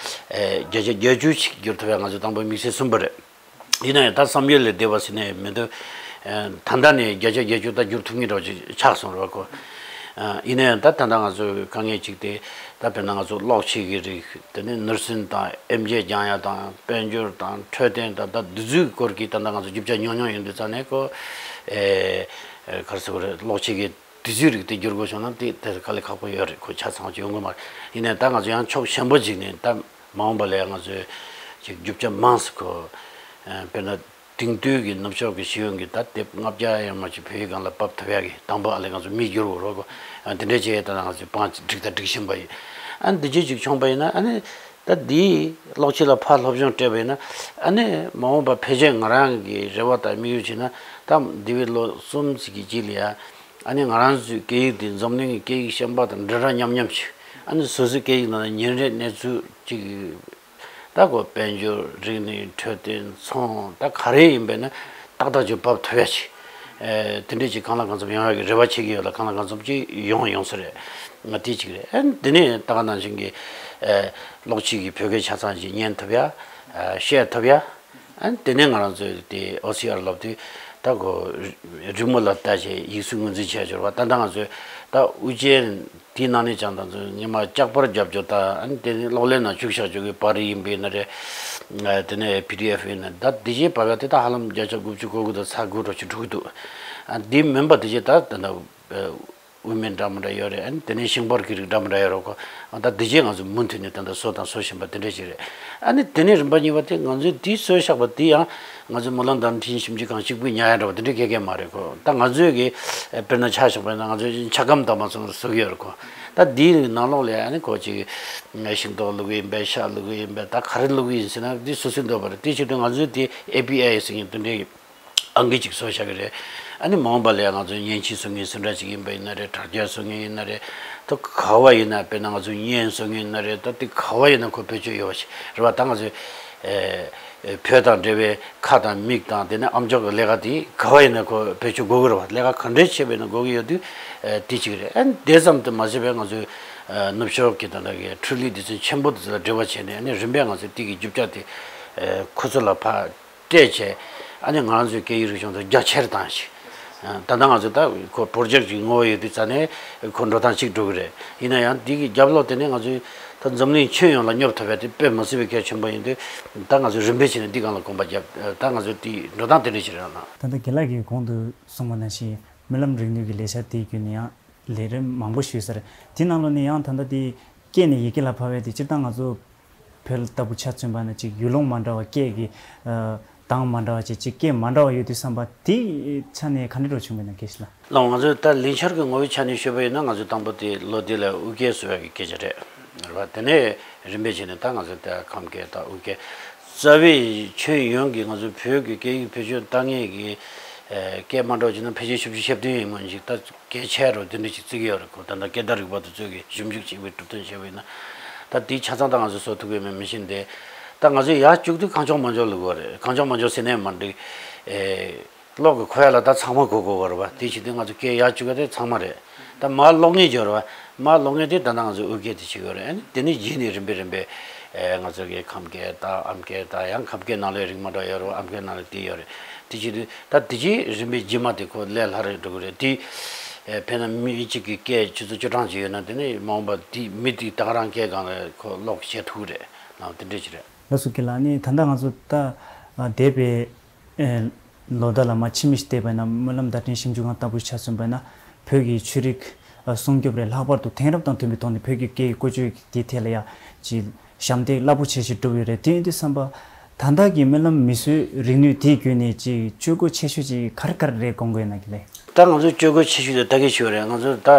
ཨེ་བརྒྱ་ཆ་བརྒྱད་ཅུ་ཞིག་བསྒྱུར་ཐུབ་ཡ་ང་ཚོའི་དང་པོའི་དམིགས་ཚད་ཟིན་པ་རེད། ཡིན་ན་ཡང་ད་བསམ་ཡུལ་ལས་འདས་པ་ཟེར་ནས་མི་འདུག་ཨེ་ད་ལྟ་ནས་བརྒྱ་ཆ་བརྒྱད་ཅུ་ད་བསྒྱུར་ཐུབ་ངེས་འདྲ་བོ་ཅིག་ཆགས་སོང་རེད་པ་ཁོ། ཨ་ཡིན་ན་ཡང་ད་ད་ལྟ་ང་ཚོའི་དཀའ་ངལ་གཅིག་དེ། ད་དཔེར་ན་ང་ཚོ་གློག་ཆས་ཀྱི་རིགས། དེ་ནས་ནུར་སྲིན་དང་ཨེམ་ཆི་རྒྱག་ཡ་དང་དཔལ་འབྱོར་དང་འཕྲོད་བསྟེན་དང་ད་འདི་ཚོའི་སྐོར་གྱི་ད་ལྟ་ང་ཚོ་རྒྱུ་ཆ་ཉུང་ཉུང་ཡིན་དུས་ཙང་ནས་ཁོ། ཨེ་ཨེ་ག་རེ་ཟེར་དགོས་རེད། གློག་ཆས་ཀྱི་དུས་ཚོད་རིགས་དེ་བསྒྱུར་དགོས་བྱུང་ན་དེ་དེ་དཀའ་ལས་ཁག་པོ་ཡོད་རེད། ཁོ་ཆ་ཚང་ཅིག་ཡོང་གི་མ་རེད། ཡིན་ནའི་ད་ང་ཚོ་ཡང་ཕྱོགས་ཞན་པོ་ཅིག་ནས་ད་མ་འོངས་པ་ལ་ཡང་ང་ཚོས་ཅིག་རྒྱུ་ཆ་མང་ཙམ་ཁོ། ཨེ་དཔེར་ན། དེང་དུས་ཀྱི་ནུབ་ཕྱོགས་ཀྱི་ཤེས་ཡོན་གྱི་ད་དེབ་ལྔ་བརྒྱ་ཡང་མ་ཅིག་བོད་ཡིག་སྒང་ལ་ཕབ་ཐུབ་ཡག་གི་དང་པོ་ཨ་ལས་ང་ཚོ་མི་བསྒྱུར་བ་རོགས་གོ། ཨ་འདི་འདྲའི་ཅིག་ད་ང་ཚོས་པང་སྒྲིག་ད་སྒྲིག་བཞིན་པ་ཡིན། ཨ་འདི་ཅིག་ཅིག་བྱུང་པ་ཡིན་ན་ཨ་ནི་ད་འདིའི་གློག་ཆས་ལ་ཕར་སློབ་སྦྱོང་སྤྲད་པ་ཡིན་ན་ཨ་ནི་མ་འོངས་པ་ཕལ་ཆེར་ང་རང་གི་རེ་བ་དང་དམིགས་ཡུལ་བྱས་ན་ད་འདི་བའི་ལོ་གསུམ་ཙམ་གྱི་རྗེས་ལ་ཡ་ཨ་ནི་ང་རང་ཚོའི་སྐད་ཡིག་འདི་འཛམ་གླིང་གི་སྐད་ཡིག་གཞན་པ་དང་འདྲ་འདྲ་མཉམ་མཉམ་ཞིག་ཨ་ནི་སོ་སོའི་སྐད་ཡིག་ནང་ཉིན་རེའི་གནས་ཚུལ་ཅིག་ད་གོ་དཔལ་འབྱོར། རིག་གནས། འཕྲོད་བསྟེན། ཚོང་། ད་ག་རེ་ཡིན་པས་ན་ཏག་ཏག་ཅིག་ཕབ་ཐུབ་ཡ་ཅིག་ཨེ་དེ་འདྲས་ཅིག་གང་ལ་གང་འཚམ་ཡོང་ཡ་གི་རེ་བ་བྱེད་ཀྱི་ཡོད་ལ་གང་ལ་གང་འཚམ་ཅིག་ཡོང་ཡོང་ས་རེད། ང་དེ་ཅིག་རེད། ཨེ་འདི་ནས་ད་ག་ནང་བཞིན་གྱི་ཨེ་གློག་ཆས་ཀྱི་བོད་སྐད་ཆ་ཚང་ཅིག་ཉན་ཐུབ་ཡ། ཨེ་བཤད་ཐུབ་ཡ། ཨེ་དེ་ནས་ང་རང་ཚོས་དེ་ཨོ་སི་ཨར་ལབ་དུས་ད་གོ་རི་མོ་ལ་ལྟ་བྱས་ཡིག་གཟུགས་ངོས་འཛིན་བྱས་སྦྱོར་བ་ད་ལྟ་ང་ཚོས་ད་དབུ་ཅན། དེའི་ནང་ནས་ཀྱང་ད་ཚོ་ཉི་མ་ལྕགས་པར་རྒྱབ་རྒྱུ་དང་ཨ་ནི་དེ་ནས་གློག་ཀླད་ནང་བཅུག་བཞག་རྒྱུ་གི་པར་རིས་ཡིན་པས་ན་རེད། དེ་ནས་པི་ཌི་ཨེཕ་ཡིན་ན་ད་དེ་བཞིན་བབས་ཡ་དེ་དག་ཧ་ལམ་བརྒྱ་ཆ་དགུ་བཅུ་གོ་དགུ་དང་ཚེག་དགུ་འདྲ་ཅིག་འགྲོ་གི་འདུག་ཨ་འདི་མིན་པ་དེ་བཞིན་ད་ད་ད་དབུ་མེད་འདྲ་མི་འདྲ་ཡོད་རེད། ཨ་ནི་དེ་ནས་ཤིང་པར་གྱི་རིགས་འདྲ་མི་འདྲ་ཡོད་རེད་ཁོ། ཨ་ད་དེ་བཞིན་ང་ཚོ་མུ་མཐུད་ནས་ད་ད་བཟོ་དང་བཟོ་བཞིན་པ་དེ་འདྲ་ཞིག་རེད། ཨ་ནི་དེ་ནས་རིམ་པ་གཉིས་པ་དེ་ང་ཚོས་དེ་བཟོས་བཞག་པ་དེ་ཡང་། ང་ཚོའི་སྨོན་ལམ་དང་འཕྲིན་ཞིབ་འཇུག་ཁང་གཅིག་པུས་ཉར་ཡ་འདྲ་བ་དེ་འདྲའི་གེ་གེ་མ་རེད་ཁོ། ད་ང་ཚོས་གི་དཔེར་ན་ཆ་བཞག་པ་ཡིན་ན་ང་ཚོས་འཁྱག་སྒམ་དང་མ་སོང་བཟོ་གི་ཡོད་རེད་ཁོ། ད་འདིའི་ནང་ལོགས་ལ་ཡང་ནི་ཁོ་ཅིག་ཤིང་ཏོག་བླུགས་ཡིན་པས་ཤ་བླུགས་ཡིན་པས་ད་ག་རེ་བླུགས་ཡིན་ཟེར་ན་འདི་སོ་སོའི་འདོད་པ་རེད། དེ་བྱེད་དུས་ང་ཚོས་དེ་ཨེ་པི་ཨའི་ཟེར་མཁན་དེ་འདྲའི་ཨང་ཀི་ཅིག་བཟོ་བཞག་གི་རེད། ཨ་ནི་མ་འོངས་པ་ལ་ཡང་ང་ཚོས་མཉེན་ཆས་བཟོ་མཁན་སུ་འདྲ་ཅིག་ཡིན་པ་ཡིན་ན་རེད། དྲ་རྒྱ་བཟོ་མཁན་ཡིན་ན་རེད། ད་ག་བ་ཡིན་ན་དཔེར་ན་ང་ཚོས་བརྙན་བཟོ་མཁན་ཡིན་ན་རེད། ད་དེ་ག་བ་ཡིན་ན་ཁོ་བེད་སྤྱོད་ཡོད་པ་ཞིག་རེད་བ། ད་ང་ཚོས་ཨེ། བོད་དང་འབྲེལ་བའི་ཁ་དང་མིག་དང་དེ་ནས་ཨམ་ཅོག་གི་ལས་ཀ་དེ་ག་བ་ཡིན་ན་ཁོ་བེད་སྤྱོད་དགོས་ཀྱི་རེད་བ། ལས་ཀ་ག་འདྲས་བྱས་པ་ཡིན་ན་དགོས་ཀྱི་ཡོད་དུས་དེ་གཅིག་རེད། ཨ་ནི་དེ་ཙམ་དུ་མ་ཟད་པའི་ང་ཚོའི་ནུབ་ཕྱོགས་ཀྱི་ད་ལྟ་གི་འཕྲུལ་རིག་སྡེ་ཚན་ཆེན་པོ་དེ་ཚོ་ལ་འབྲེལ་བ་བྱས་ནས་ཨ་ནི་རིམ་པས་ང་ཚོས་དེ་གི་རྒྱུ་ཆ་དེ་ཁོ་ཚོ་ལ་ཕར་ སྤྲད་བྱས། ཨ་ནི་ང་རང་ཚོའི་སྐད་ཡིག་རིག་གཞུང་དེ་རྒྱ་ཆེར་བཏང་ཞིག་ད་ལྟ་ང་ཚོ་ད་ཁོ་པོ་རོ་ཇེཀ་ཅིག་བསྔོག་ཡོད་དུས་ཙ་ནས་ཁོ་འགྲོ་སྟངས་གཅིག་འགྲོ་གི་རེད། ཡིན་ན་ཡང་འདི་གི་རྒྱབ་ལོགས་དེ་ནས་ང་ཚོའི་ད་འཛམ་གླིང་ཁྱོན་ཡོངས་ལ་སྙོབ་ཐུབ་པ་དེ་དཔེ་མི་སྲིད་པའི་གལ་ཆེན་པོ་ཡིན་དུས། ད་ང་ཚོས་རིམ་པས་བྱས་ནས་འདི་སྒང་ལ་གོམ་པ་བརྒྱབ། ད་ང་ཚོའི་དེའི་འགྲོ་སྟངས་དེ་འདྲ་ཞིག་རེད་ལ། ད་ལྟ་རྒན་ལགས་ཀྱིས་གོང་དུ་གསུངས་པ་ནང་བཞིན་སྨོན་ལམ་རིག་ནུས་ཀྱི་ལས་འཆར་དེའི་བརྒྱུད་ནས་ཡང་ལས་རིམ་མང་པོ་ཞུས་ཚར། དེ་ནང་ལོགས་ནས་ཡང་ད་ལྟ་དེ་སྐད་ནས་ཡི་གེ་ལ་ཕབ་པའི་དེ་སྤྱིར་བཏང་ང་ཚོ་བོད་ལྟ་བུ་ཆ་མཚོན་པ་ན་ཅིག་ཡུལ་ལུང་མ་འདྲ་བ། སྐད་ཀྱི་ཨ་གདངས་མ་འདྲ་བ་བཅས་ཅིག་སྐད་མ་འདྲ་བ་ཡོད་དུས་ཙམ་པ་དེའི་ཆ་ནས་ག་འདྲ་འདྲ་བྱུང་བས་ན་སྐད་ཆ་ལ། ལགས། ང་ཚོས་ད་ལས་འཆར་གྱི་ངོ་བོའི་ཆ་ནས་ཤོད་པ་ཡིན་ན། ང་ཚོས་དང་པོ་དེ་ལོ་འདི་ལ་དབུས་སྐད་བཟོ་ཡག་གི་སྐད་ཆ་རེད། རེད་བ། དེ་ནས་རིམ་པས་བྱས་ནས་ད་ང་ཚོས་ད་ཁམས་སྐད་དང་དབུས་སྐད། རྩ་བའི་ཁྱོན་ཡོངས་ཀྱི་ང་ཚོའི་བོད་ཀྱི་སྐད་ཡིག་བེད་སྤྱོད་བཏང་མཁན་གྱི་ཨ་སྐད་མ་འདྲ་བ་བྱས་ན་ཕལ་ཆེར་བཞི་བཅུ་ཞེ་བདུན་ཡིན་མོད་ཅིག་ད་གལ་ཆེ་རུ་དེ་འདྲ་ཞིག་བརྩི་གི་ཡོད་རེད། ཁོ་ད་ལྟ་སྐད་བརྡ་རིག་པ་དེ་ཚོ་གི་ཞིབ་འཇུག་བྱས་པའི་གྲུབ་དོན་བྱས་པ་ཡིན་ན། ད་དེ་ཆ་ཚང་ད་ང་ཚོས་བཟོ་ཐུབ་ཀྱི་མེད། མི་ཤེས་འདི་ད་ང་ཚོས་ཡར་བཅུག་དུས་གངས་ལྗོངས་མ་འཇོག་ལ་དགོས་རེད། གངས་ལྗོངས་མ་འཇོག་ཟེར་ནས་མ་འགྲིག་ཨེ། ཀློག་གི་ཁོ་ཡ་ལ་ད་ཚང་མ་གོ་དགོས་པ་རེད་བ། དེ་བྱེད་དུས་ང་ཚོ་སྐད་ཡར་བཅུག་ག་དེ་ཚང་མ་རེད། ད་མར་ཀློག་མཁན་ཅིག་ཡོད་རེད་བ། མར་ཀློག་མཁན་དེ་ད་ལྟ་ང་ཚོས་དབུས་སྐད་དེ་བྱེད་དགོས་རེད། ཨ་ནི་དེ་ནས་རྗེས་ནས་རིམ་པས་རིམ་པས་ཨེ་ང་ཚོ་གི་ཁམས་སྐད་དང་ཨམ་སྐད་དང་། ཡང་ཁམས་སྐད་ནང་ལ་རིགས་མ་འདྲ་ཡོད་རེད་བ། ཨམ་སྐད་ནང་ལ་དེ་ཡོད་རེད། དེ་བྱེད་དུས་ད་དེ་རྗེས་རིམ་པས་རྗེས་མ་དེ་ཁོ་ལས་སླ་རུ་འགྲོ་གི་རེད། དེ་ཨེ་དཔེར་ན་མི་གཅིག་གི་སྐད་ཆུ་ཚོད་བཅུ་གྲངས་ཅིག་ཡོད་ན། དེ་ནས་མ་འོངས་པ་དེ་མི་དེ་ད་ག་རང་སྐད་སྒང་ལ་ཁོ་ཀློག་བྱེད་ཐུབ་ཀྱི་རེད། ནའང་དེ་འདྲ་ཅིག་རེད། ལགས་སོ། རྒན་ལགས། ཨ་ནི་ད་ལྟ་ང་ཚོ་ད་ཨ་འདས་པའི་ཨེ་ལོ་ཟླ་ལ་མར་ཕྱི་མིག་ཅིག་བལྟས་པ་ཡིན་ན། སྨོན་ལམ་བརྡ་འཕྲིན་ཞིབ་འཇུག་ཁང་ལྟ་བུ་ཆ་མཚོན་པ་ཡིན་ན། བོད་ཀྱི་ཆོས་རིག་ཨ་སྲུང་སྐྱོབ་རེད། ལྷག་པར་དུ་དེང་རབས་དང་མཐུན་པའི་ཐོག་ནས་བོད་ཀྱི་སྐད་ཡིག་བཀོལ་སྤྱོད་དེའི་ཐད་ལ་ཡ་ཅིག་ཞབས་འདེགས་རླབས་པོ་ཆེ་ཞིག་བསྒྲུབས་ཡོད་རེད། དེ་ཡིན་དུས་ཙམ་པ་ད་ལྟ་གི་སྨོན་ལམ་མིས་བཟོས་རིག་ནུས་དེའི་བརྒྱུད་ནས་ཅིག་སྤྱོད་སྒོ་ཆེ་ཤོས་ཅིག་ག་རེ་ག་རེ་རེད་དགོངས་ཀྱི་ཡོད་ན། རྒན་ལགས། ད་ང་ཚོའི་སྤྱོད་སྒོ་ཆེ་ཤོས་དེ་ད་གིན་ཞུས་པ་རེད། ང་ཚོ་ད་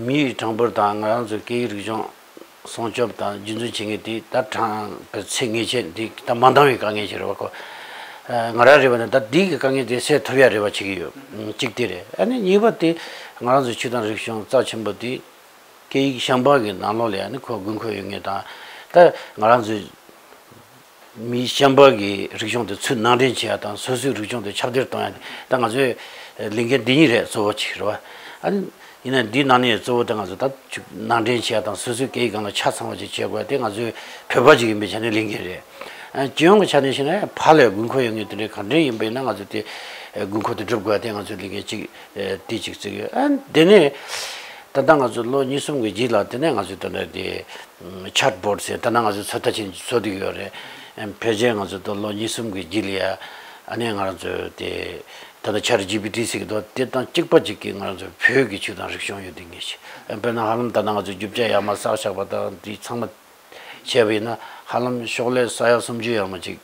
མིའི་གྲངས་འབོར་དང་ང་རང་ཚོའི་སྐད་ཡིག་རིག་གཞུང་སྲུང་སྐྱོབ་དང་རྒྱུན་འཛིན་བྱེད་མཁན་དེ་ད་གྲངས་ཀྱི་ཚད་ངེས་ཅན་འདི་ད་མ་འདང་བའི་དཀའ་ངལ་ཞིག་རེད་བ། ཁོ་ང་རང་རེད་བ་ནི་ད་འདི་གི་དཀའ་ངལ་དེ་སེལ་ཐུབ་ཡ་རེ་བ་བྱེད་ཀྱི་ཡོད། གཅིག་དེ་རེད། ཨ་ནི་གཉིས་པ་དེ་ང་རང་ཚོའི་ཆོས་དང་རིག་གཞུང་རྩ་ཆེན་པོ་དེ་སྐད་ཡིག་གཞན་པ་གི་ནང་ལོགས་ལ་ཡང་ནི་ཁོ་དགོས་མཁོ་ཡོད་ངེས་དང་། ད་ང་རང་ཚོའི་མི་གཞན་པ་གི་རིག་གཞུང་དེ་ཚུར་ནང་འདྲེན་བྱེད་ཡ་དང་། སོ་སོའི་རིག་གཞུང་དེ་ཁྱབ་གདལ་གཏོང་ཡ་དེ་ད་ང་ཚོའི་ལས་འགན་འདི་གཉིས་རེད། གཙོ་བོ་གཅིག་རེད་བ། ཨ་ནི་ཡིན་ན་འདིའི་ནང་ནས་གཙོ་བོ་དེ་ང་ཚོ་ད་ཅིག་ནང་འདྲེན་བྱེད་ཡ་དང་། སོ་སོའི་སྐད་ཡིག་སྒང་ལ་ཆ་ཚང་བ་ཅིག་བྱེད་དགོས་ཡ་དེ་ང་ཚོའི་བོད་པ་ཅིག་ཡིན་པའི་ཆ་ནས་ལས་འགན་རེད། ཨ་སྤྱི་ཡོངས་ཀྱི་ཆ་ནས་བཤད་ན་ཕར་ལ་དགོས་མཁོ་ཡོད་ངེས་དེ་འདྲའི་ག་འདྲ་ཡིན་པ་ཡིན་ན། ང་ཚོ་དེ་དགོས་མཁོ་དེ་སྒྲུབ་དགོས་ཡ་དེ་ང་ཚོའི་ལས་འགན་གཅིག་དེ་གཅིག་བརྩི་གི་ཡོད། ཨ་དེ་ནས་ད་ལྟ་ང་ཚོ་ལོ་གཉིས་གསུམ་གྱི་རྗེས་ལ་དེ་ནས་ང་ཚོས་ད་ལྟ་དེ་ཆེཊ་བྷོཊ་ཟེར་ད་ནང་ང་ཚོས་ཚོད་ལྟ་བྱེད་ཚོད་བསྡད་ཡོད་རེད། ཕལ་ཆེར་ང་ཚོ་ད་ལོ་གཉིས་གསུམ་གྱི་རྗེས་ལ་ཡ་ཨ་ནི་ང་རང་ཚོ་དེ་ད་ལྟ་ཆེཊ་ཇི་པི་ཊི་ཟེར་གྱི་འདུག་དེ་དང་གཅིག་པ་གཅིག་གི་ང་རང་ཚོ་བོད་ཀྱི་ཆོས་དང་རིག་གཞུང་ཡོད་དེ་ངེས་ཤེས། དཔེར་ན་ཧ་ལམ་ད་ནང་ང་ཚོས་རྒྱུ་ཆ་ཡར་མར་བསགས་བཞག་པ་དང་དེ་ཚང་མ་བྱས་པ་ཡིན་ན། ཧ་ལམ་ཤོག་ལྷེ་ས་ཡ་སུམ་ཅུ་ཡར་མར་ཅིག་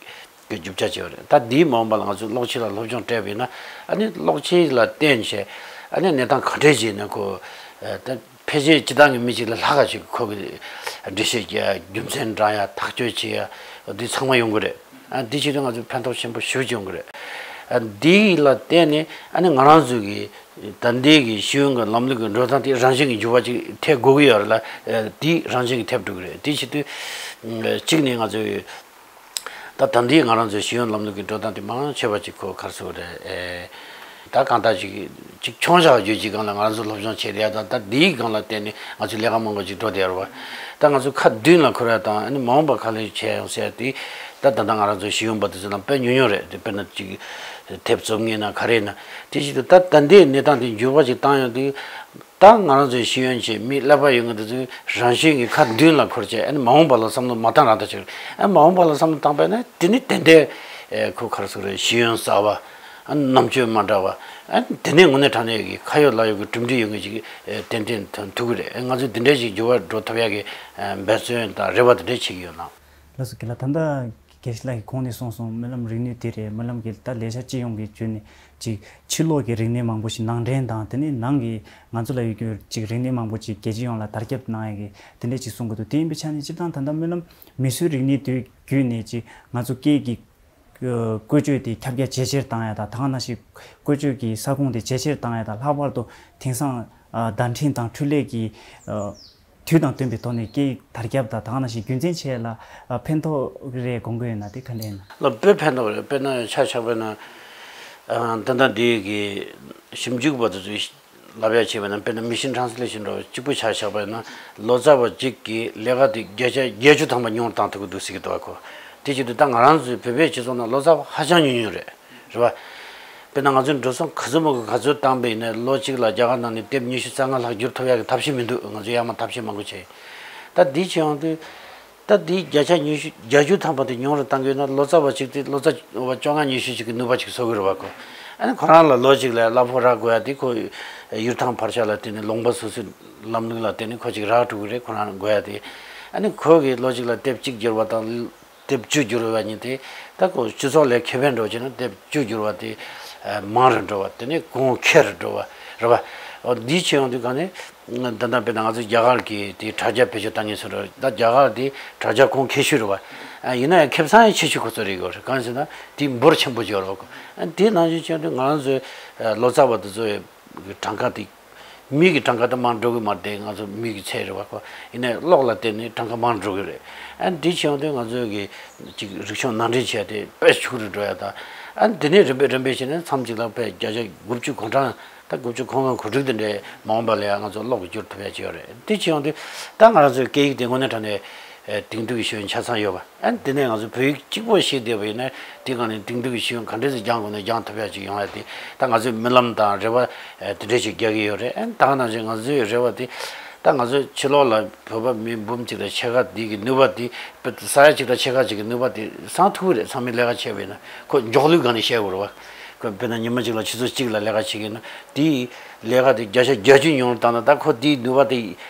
གི་རྒྱུ་ཆ་བྱས་པ་རེད། ད་འདིའི་མ་འོངས་པ་ལ་ང་ཚོས་གློག་ཆས་ལ་སློབ་སྦྱོང་སྤྲད་པ་ཡིན་ན། ཨ་ནི་གློག་ཆས་ལ་བརྟེན་བྱས་ཨ་ནི་གནས་སྟངས་ག་འདྲས་ཅིག་ཡིན་ན་ཁོ་ད་ཕལ་ཆེར་སྤྱིར་བཏང་གི་མི་གཅིག་ལས་ལྷག་ག་ཅིག་ཁོ་གི་འགྲེལ་བཤད་རྒྱག་ཡ། རྒྱུ་མཚན་འདྲེན་ཡ། ཐག་གཅོད་བྱེད་ཡ། འདི་ཚང་མ་ཡོང་གི་རེད། ཨ་འདི་བྱེད་དུས་ང་ཚོ་ཕན་ཐོགས་ཆེན་པོ་ཞེ་པོ་ཅིག་ཡོང་གི་རེད། ཨ་འདི་ལ་བརྟེན་ནས་ཨ་ནི་ང་རང་ཚོ་གི་ད་ལྟའི་གི་ཤེས་ཡོན་གྱི་ལམ་ལུགས་ཀྱི་འགྲོ་སྟངས་དེ་རང་བཞིན་གྱི་འགྱུར་བ་ཅིག་ཐེབས་དགོས་ཀྱི་ཡོད་རེད་ལ། ཨ་འདི་རང་བཞིན་གྱི་ཐེབས་འགྲོ་གི་རེད། དེ་བྱེད་དུས་གཅིག་ནས་ང་ཚོས་ད་ད་ལྟའི་ང་རང་ཚོའི་ཤེས་ཡོན་ལམ་ལུགས་ཀྱི་འགྲོ་སྟངས་དེ་མང་ཆེ་བ་ཅིག་ཁོ་ག་རེ་ཟེར་དགོས་རེད། ཨེ་ད་གང་ལྟར་ཅིག་ཅིག་ཆུང་བཞག་རྒྱུ་ཅིག་སྒང་ལ་ང་རང་ཚོ་སློབ་སྦྱོང་བྱེད་བསྡད་ཡ་དང་། ད་འདིའི་སྒང་ལ་བརྟེན་ནས་ང་ཚོའི་ལས་ཀ་མང་པོ་ཅིག་འགྲོ་བསྡད་ཡོད་རེད་བ། ད་ང་ཚོ་ཁ་མདུན་ལ་འཁོར་ཡ་དང་། ཨ་ནི་མ་འོངས་པ་ག་ལེར་བྱེད་ཡོང་ཟེར་ཡ་དེ་ད་ད་ལྟ་ང་རང་ཚོའི་ཤེས་ཡོན་པ་དེ་ཚོ་ནང་དཔེ་ཉུང་ཉུང་རེད། དེ་དཔེར་ན་ཅིག་དེབ་རྩོམ་མཁན་ན་ག་རེ་ན། དེ་བྱེད་དུས་ད་ད་ལྟའི་གནས་སྟངས་དེ་འགྱུར་བ་ཅིག་བཏང་ཡོང་དུས། ད་ང་རང་ཚོའི་ཤེས་ཡོན་ཅན་མི་ཀླད་པ་ཡོད་མཁན་དེ་ཚོས་རང་བཞིན་གྱིས་ཁ་མདུན་ལ་འཁོར་བྱས། ཨ་ནི་མ་འོངས་པ་ལ་བསམ་བློ་མ་བཏང་རང་ད་ཅིག་ཨ་མ་འོངས་པ་ལ་བསམ་བློ་བཏང་པས་ན་དེ་ནི་ཏན་ཏན་ཨེ་ཁོ་ག་རེ་ཟེར་དགོས་རེད། ཤེས་ཡོན་གསར་བ། ཨ་ནི་རྣམ་དཔྱོད་མ་འདྲ་བ། ཨ་ནི་དེ་ནས་དངོས་གནས་དྲང་གནས་ཀྱི་ཁ་ཡོད་ལག་ཡོད་ཀྱི་གྲུབ་འབྲས་ཡོད་མཁན་ཅིག་ཨེ་ཏན་ཏན་ཐོན་ཐུབ་ཀྱི་རེད། ཨ་ང་ཚོས་དེ་འདྲ་ཞིག་འགྱུར་བ་འགྲོ་ཐུབ་ཡག་གི་ཨ་འབད་བརྩོན་དང་རེ་བ་དེ་འདྲ་བྱེད་ཀྱི་ཡོད་ལགས། ལགས་སོ། རྒན་ལགས། ད་ལྟ་དགེ་བཤེས་ལགས་ཀྱིས་གོང་ནས་གསུངས་སོང་། སྨོན་ལམ་རིག་ནུས་དེ་རེད། སྨོན་ལམ་གྱི་ད་ལས་འཆར་སྤྱི་ཡོངས་ཀྱི་བརྒྱུད་ནས་ཅིག་ཕྱི་ལོགས་ཀྱི་རིག་གནས་མང་པོ་ཞིག་ནང་འདྲེན་དང་། དེ་ནས་ནང་གི་ང་ཚོ་ལ་ཡོད་རྒྱུ་ཅིག་རིག་གནས་མང་པོ་ཅིག་རྒྱལ་སྤྱི་ཡོངས་ལ་དར་ཁྱབ་གནང་ཡ་གི་དེ་འདྲས་ཅིག་གསུང་གི་འདུག་དེ་ཡིན་པའི་ཆ་ནས་སྤྱིར་བཏང་ད་ལྟ་སྨོན་ལམ་མིས་བཟོས་རིག་གནས་དེ་བརྒྱུད་ནས་ཅིག་ང་ཚོ་སྐད་ཀྱི་བཀོལ་སྤྱོད་དེ་ཁྱབ་རྒྱ་ཇེ་ཆེར་བཏང་ཡ་དང་། ད་ག་ནང་བཞིན་བཀོལ་སྤྱོད་ཀྱི་ས་ཁོངས་དེ་ཇེ་ཆེར་བཏང་ཡ་དང་། ལྷག་པར་དུ་དེང་སང་བརྡ་འཕྲིན་དང་འཕྲུལ་ལས་ཀྱི་དུས་དང་བསྟུན་པའི་ཐོག་ནས་སྐད་ཡིག་དར་ཁྱབ་དང་། ད་ག་ནང་བཞིན་རྒྱུན་འཛིན་བྱེད་ཡ་ལ་ཕན་ཐོགས་རེད་དགོངས་ཀྱི་ཡོད་ན་དེ་ག་འདྲ་ཡིན་ན། ལགས། དཔེ་ཕན་ཐོགས་རེད། དཔེར་ན་ཆ་བཞག་པ་ཡིན་ན། ད་ལྟ་འདི་གི་ཞིབ་འཇུག་པ་དེ་ཚོས་ལབ་ཡ་བྱས་པ་ཡིན་ན། དཔེར་ན་མེ་ཤིན་ཊ་རན་སི་ལེ་ཤིན་འདྲ་བ་གཅིག་པུ་ཆ་བཞག་པ་ཡིན་ན། ལོ་ཙཱ་བ་གཅིག་གིས་ལས་ཀ་དེ་བརྒྱ་ཆ་བརྒྱད་ཅུ་ཐམ་པ་ཉུང་རུ་བཏང་ཐུབ་ཀྱི་འདུག་ཟེར་གྱི་འདུག་ག་ཁོ། དེ་བྱེད་དུས་ད་ང་རང་ཚོའི་བོད་པའི་སྤྱི་ཚོགས་ནང་ལོ་ཙཱ་བ་ཧ་ཅང་ཉུང་ཉུང་རེད། རེད་བ། དཔེར་ན་ང་ཚོའི་འགྲོ་སོང་ག་ཚོད་མང་ག་ཚོད་བཏང་པ་ཡིན་ནའི་ལོ་གཅིག་ལ་རྒྱ་གར་ནང་ནས་དེབ་ཉི་ཤུ་རྩ་ལྔ་ལྷག་བསྒྱུར་ཐུབ་ཡག་གི་ཐབས་ཤེས་མི་འདུག་ང་ཚོས་ཡར་མར་ཐབས་ཤེས་མང་པོ་བྱས། ད་འདི་བྱེད་ཡོང་དུས། ད་འདི་བརྒྱ་ཆ་ཉི་ཤུ་བརྒྱད་ཅུ་ཐམ་པ་དེ་ཉུང་རུ་བཏང་གི་ཡོད་ན་ལོ་ཙཱ་བ་གཅིག་དེ་ལོ་ཙཱ་བ་བཅོ་ལྔ་ཉི་ཤུ་ཅིག་གི་ནུས་པ་ཅིག་གསོག་གི་རེད་བ་ཁོ། ཨ་ནི་ཁོ་རང་ལ་ལོ་གཅིག་ལ་གླ་ཕོགས་རག་དགོས་ཡ་དེ་ཁོ་གཡུར་ཐང་ཕར་ཆ་ལ་བརྟེན་ནས་ལུང་པ་སོ་སོའི་ལམ་ལུགས་ལ་བརྟེན་ནས་ཁོ་ཅིག་རག་འགྲོ་གི་རེད། ཁོ་རང་དགོས་ཡ་དེ། ཨ་ནི་ཁོ་གིས་ལོ་གཅིག་ལ་དེབ་གཅིག་བསྒྱུར་བ་དང་དེབ་བཅུ་བསྒྱུར་བ་གཉིས་དེ། ད་ཁོ་སྤྱི་ཚོགས་ལ་ཁེ་ཕན་འགྲོ་བྱས་ན་དེབ་བཅུ་བསྒྱུར་བ་དེ་མང་རུ་འགྲོ་བ། དེ་ནས་གོང་ཁེ་རུ་འགྲོ་བ་རེད་བ། འོ་འདི་བྱེད་ཡོང་དུས་ག་ནས། ད་ལྟ་དཔེར་ན་ང་ཚོ་རྒྱ་གར་གྱི་དེ་དྲ་རྒྱ་བེད་སྤྱོད་བཏང་མཁན་ཚོ་རེད། ད་རྒྱ་གར་དེ་དྲ་རྒྱ་གོང་ཁེ་ཤོས་རེད་བ། ཡིན་ན་ཡང་ཁེ་བཟང་ཡང་ཆེ་ཤོས་ཁོ་ཚོ་རེད་ཡོད་རེད། གང་ཟེར་ན་དེ་འབོར་ཆེན་པོ་ཅིག་ཡོད་རེད་བ་ཁོ། དེ་ནང་བཞིན་བྱས་དུས་ང་ཚོའི་ལོ་ཙཱ་བ་དེ་ཚོའི་གྲངས་ཀ་དེ། མི་གི་གྲངས་ཀ་དེ་མང་འགྲོ་གི་མ་རེད། ང་ཚོ་མི་གི་ཚད་རེད་བ་ཁོ། ཡིན་ནའི་གློག་ལ་བརྟེན་ནས་གྲངས་ཀ་མང་འགྲོ་གི་རེད། ཨ་འདི་བྱས་ཡོང་དུས་ང་ཚོའི་གི་ཅིག་རིག་གཞུང་ནང་འདྲེན་བྱས་ཏེ་དཔེ་ཕྱུག་རུ་འགྲོ་ཡ་དང་། ཨ་འདི་ནས་རིམ་པས་རིམ་པས་བྱས་ནས་མཚམས་ཅིག་ལ་དཔེ་བརྒྱ་ཆ་དགུ་བཅུ་གོ་གྲངས། ད་དགུ་བཅུ་གོ་ལྔ་གོ་དྲུག་དེ་འདྲའི་མ་འོངས་པ་ལ་ཡང་ང་ཚོ་གློག་གི་བསྒྱུར་ཐུབ་ཡ་ཅིག་ཡོད་རེད། དེ་བྱས་ཡོང་དུས་ད་ང་རང་ཚོའི་སྐད་ཡིག་དེ་དངོས་གནས་དྲང་གནས་དེང་དུས་ཀྱི་ཤེས་ཡོན་ཆ་ཚང་ཡོད་པ། ཨ་ནི་དེ་ནས་ང་ཚོ་བོད་ཡིག་གཅིག་པོ་ཤེས་བསྡད་པ་ཡིན་ན་དེ་ག་ནས་དེང་དུས་ཀྱི་ཤེས་ཡོན་ག་འདྲས་སེ་སྦྱང་དགོས་ན་སྦྱང་ཐུབ་ཡ་ཅིག་ཡོང་ཡ་དེ། ད་ང་ཚོའི་རྨི་ལམ་དང་རེ་བ་དེ་འདྲས་ཅིག་རྒྱག་གི་ཡོད་རེད། ཨ་ནི་ད་ག་ནང་བཞིན་ང་ཚོའི་རེ་བ་དེ་ད་ང་ཚོའི་ཕྱི་ལོགས་ལ་བོད་པ་མི་འབུམ་གཅིག་དང་ཕྱེད་ཀ་དེ་གི་ནུས་པ་དེ་ས་ཡ་གཅིག་དང་ཕྱེད་ཀ་ཅིག་གི་ནུས་པ་དེ་སང་ཐུག་གི་རེད། ཚང་མས་ལས་ཀ་བྱས་པ་ཡིན་ན་ཁོ་མགྱོགས་ལུས་སྒང་ནས་བཤད་དགོས་རེད་བ། ཁོ་དཔེར་ན་ཉི་མ་གཅིག་ལ་ཆུ་ཚོད་གཅིག་ལ་ལས་ཀ་བྱེད་ཀྱི་ཡིན་ན་དེའི་ལས་ཀ་དེ་བརྒྱ་ཆ་བརྒྱད་ཅུ་ཉུང་རུ་བཏང་ན་ད་ཁོ་དེའི་ནུས་པ་དེ་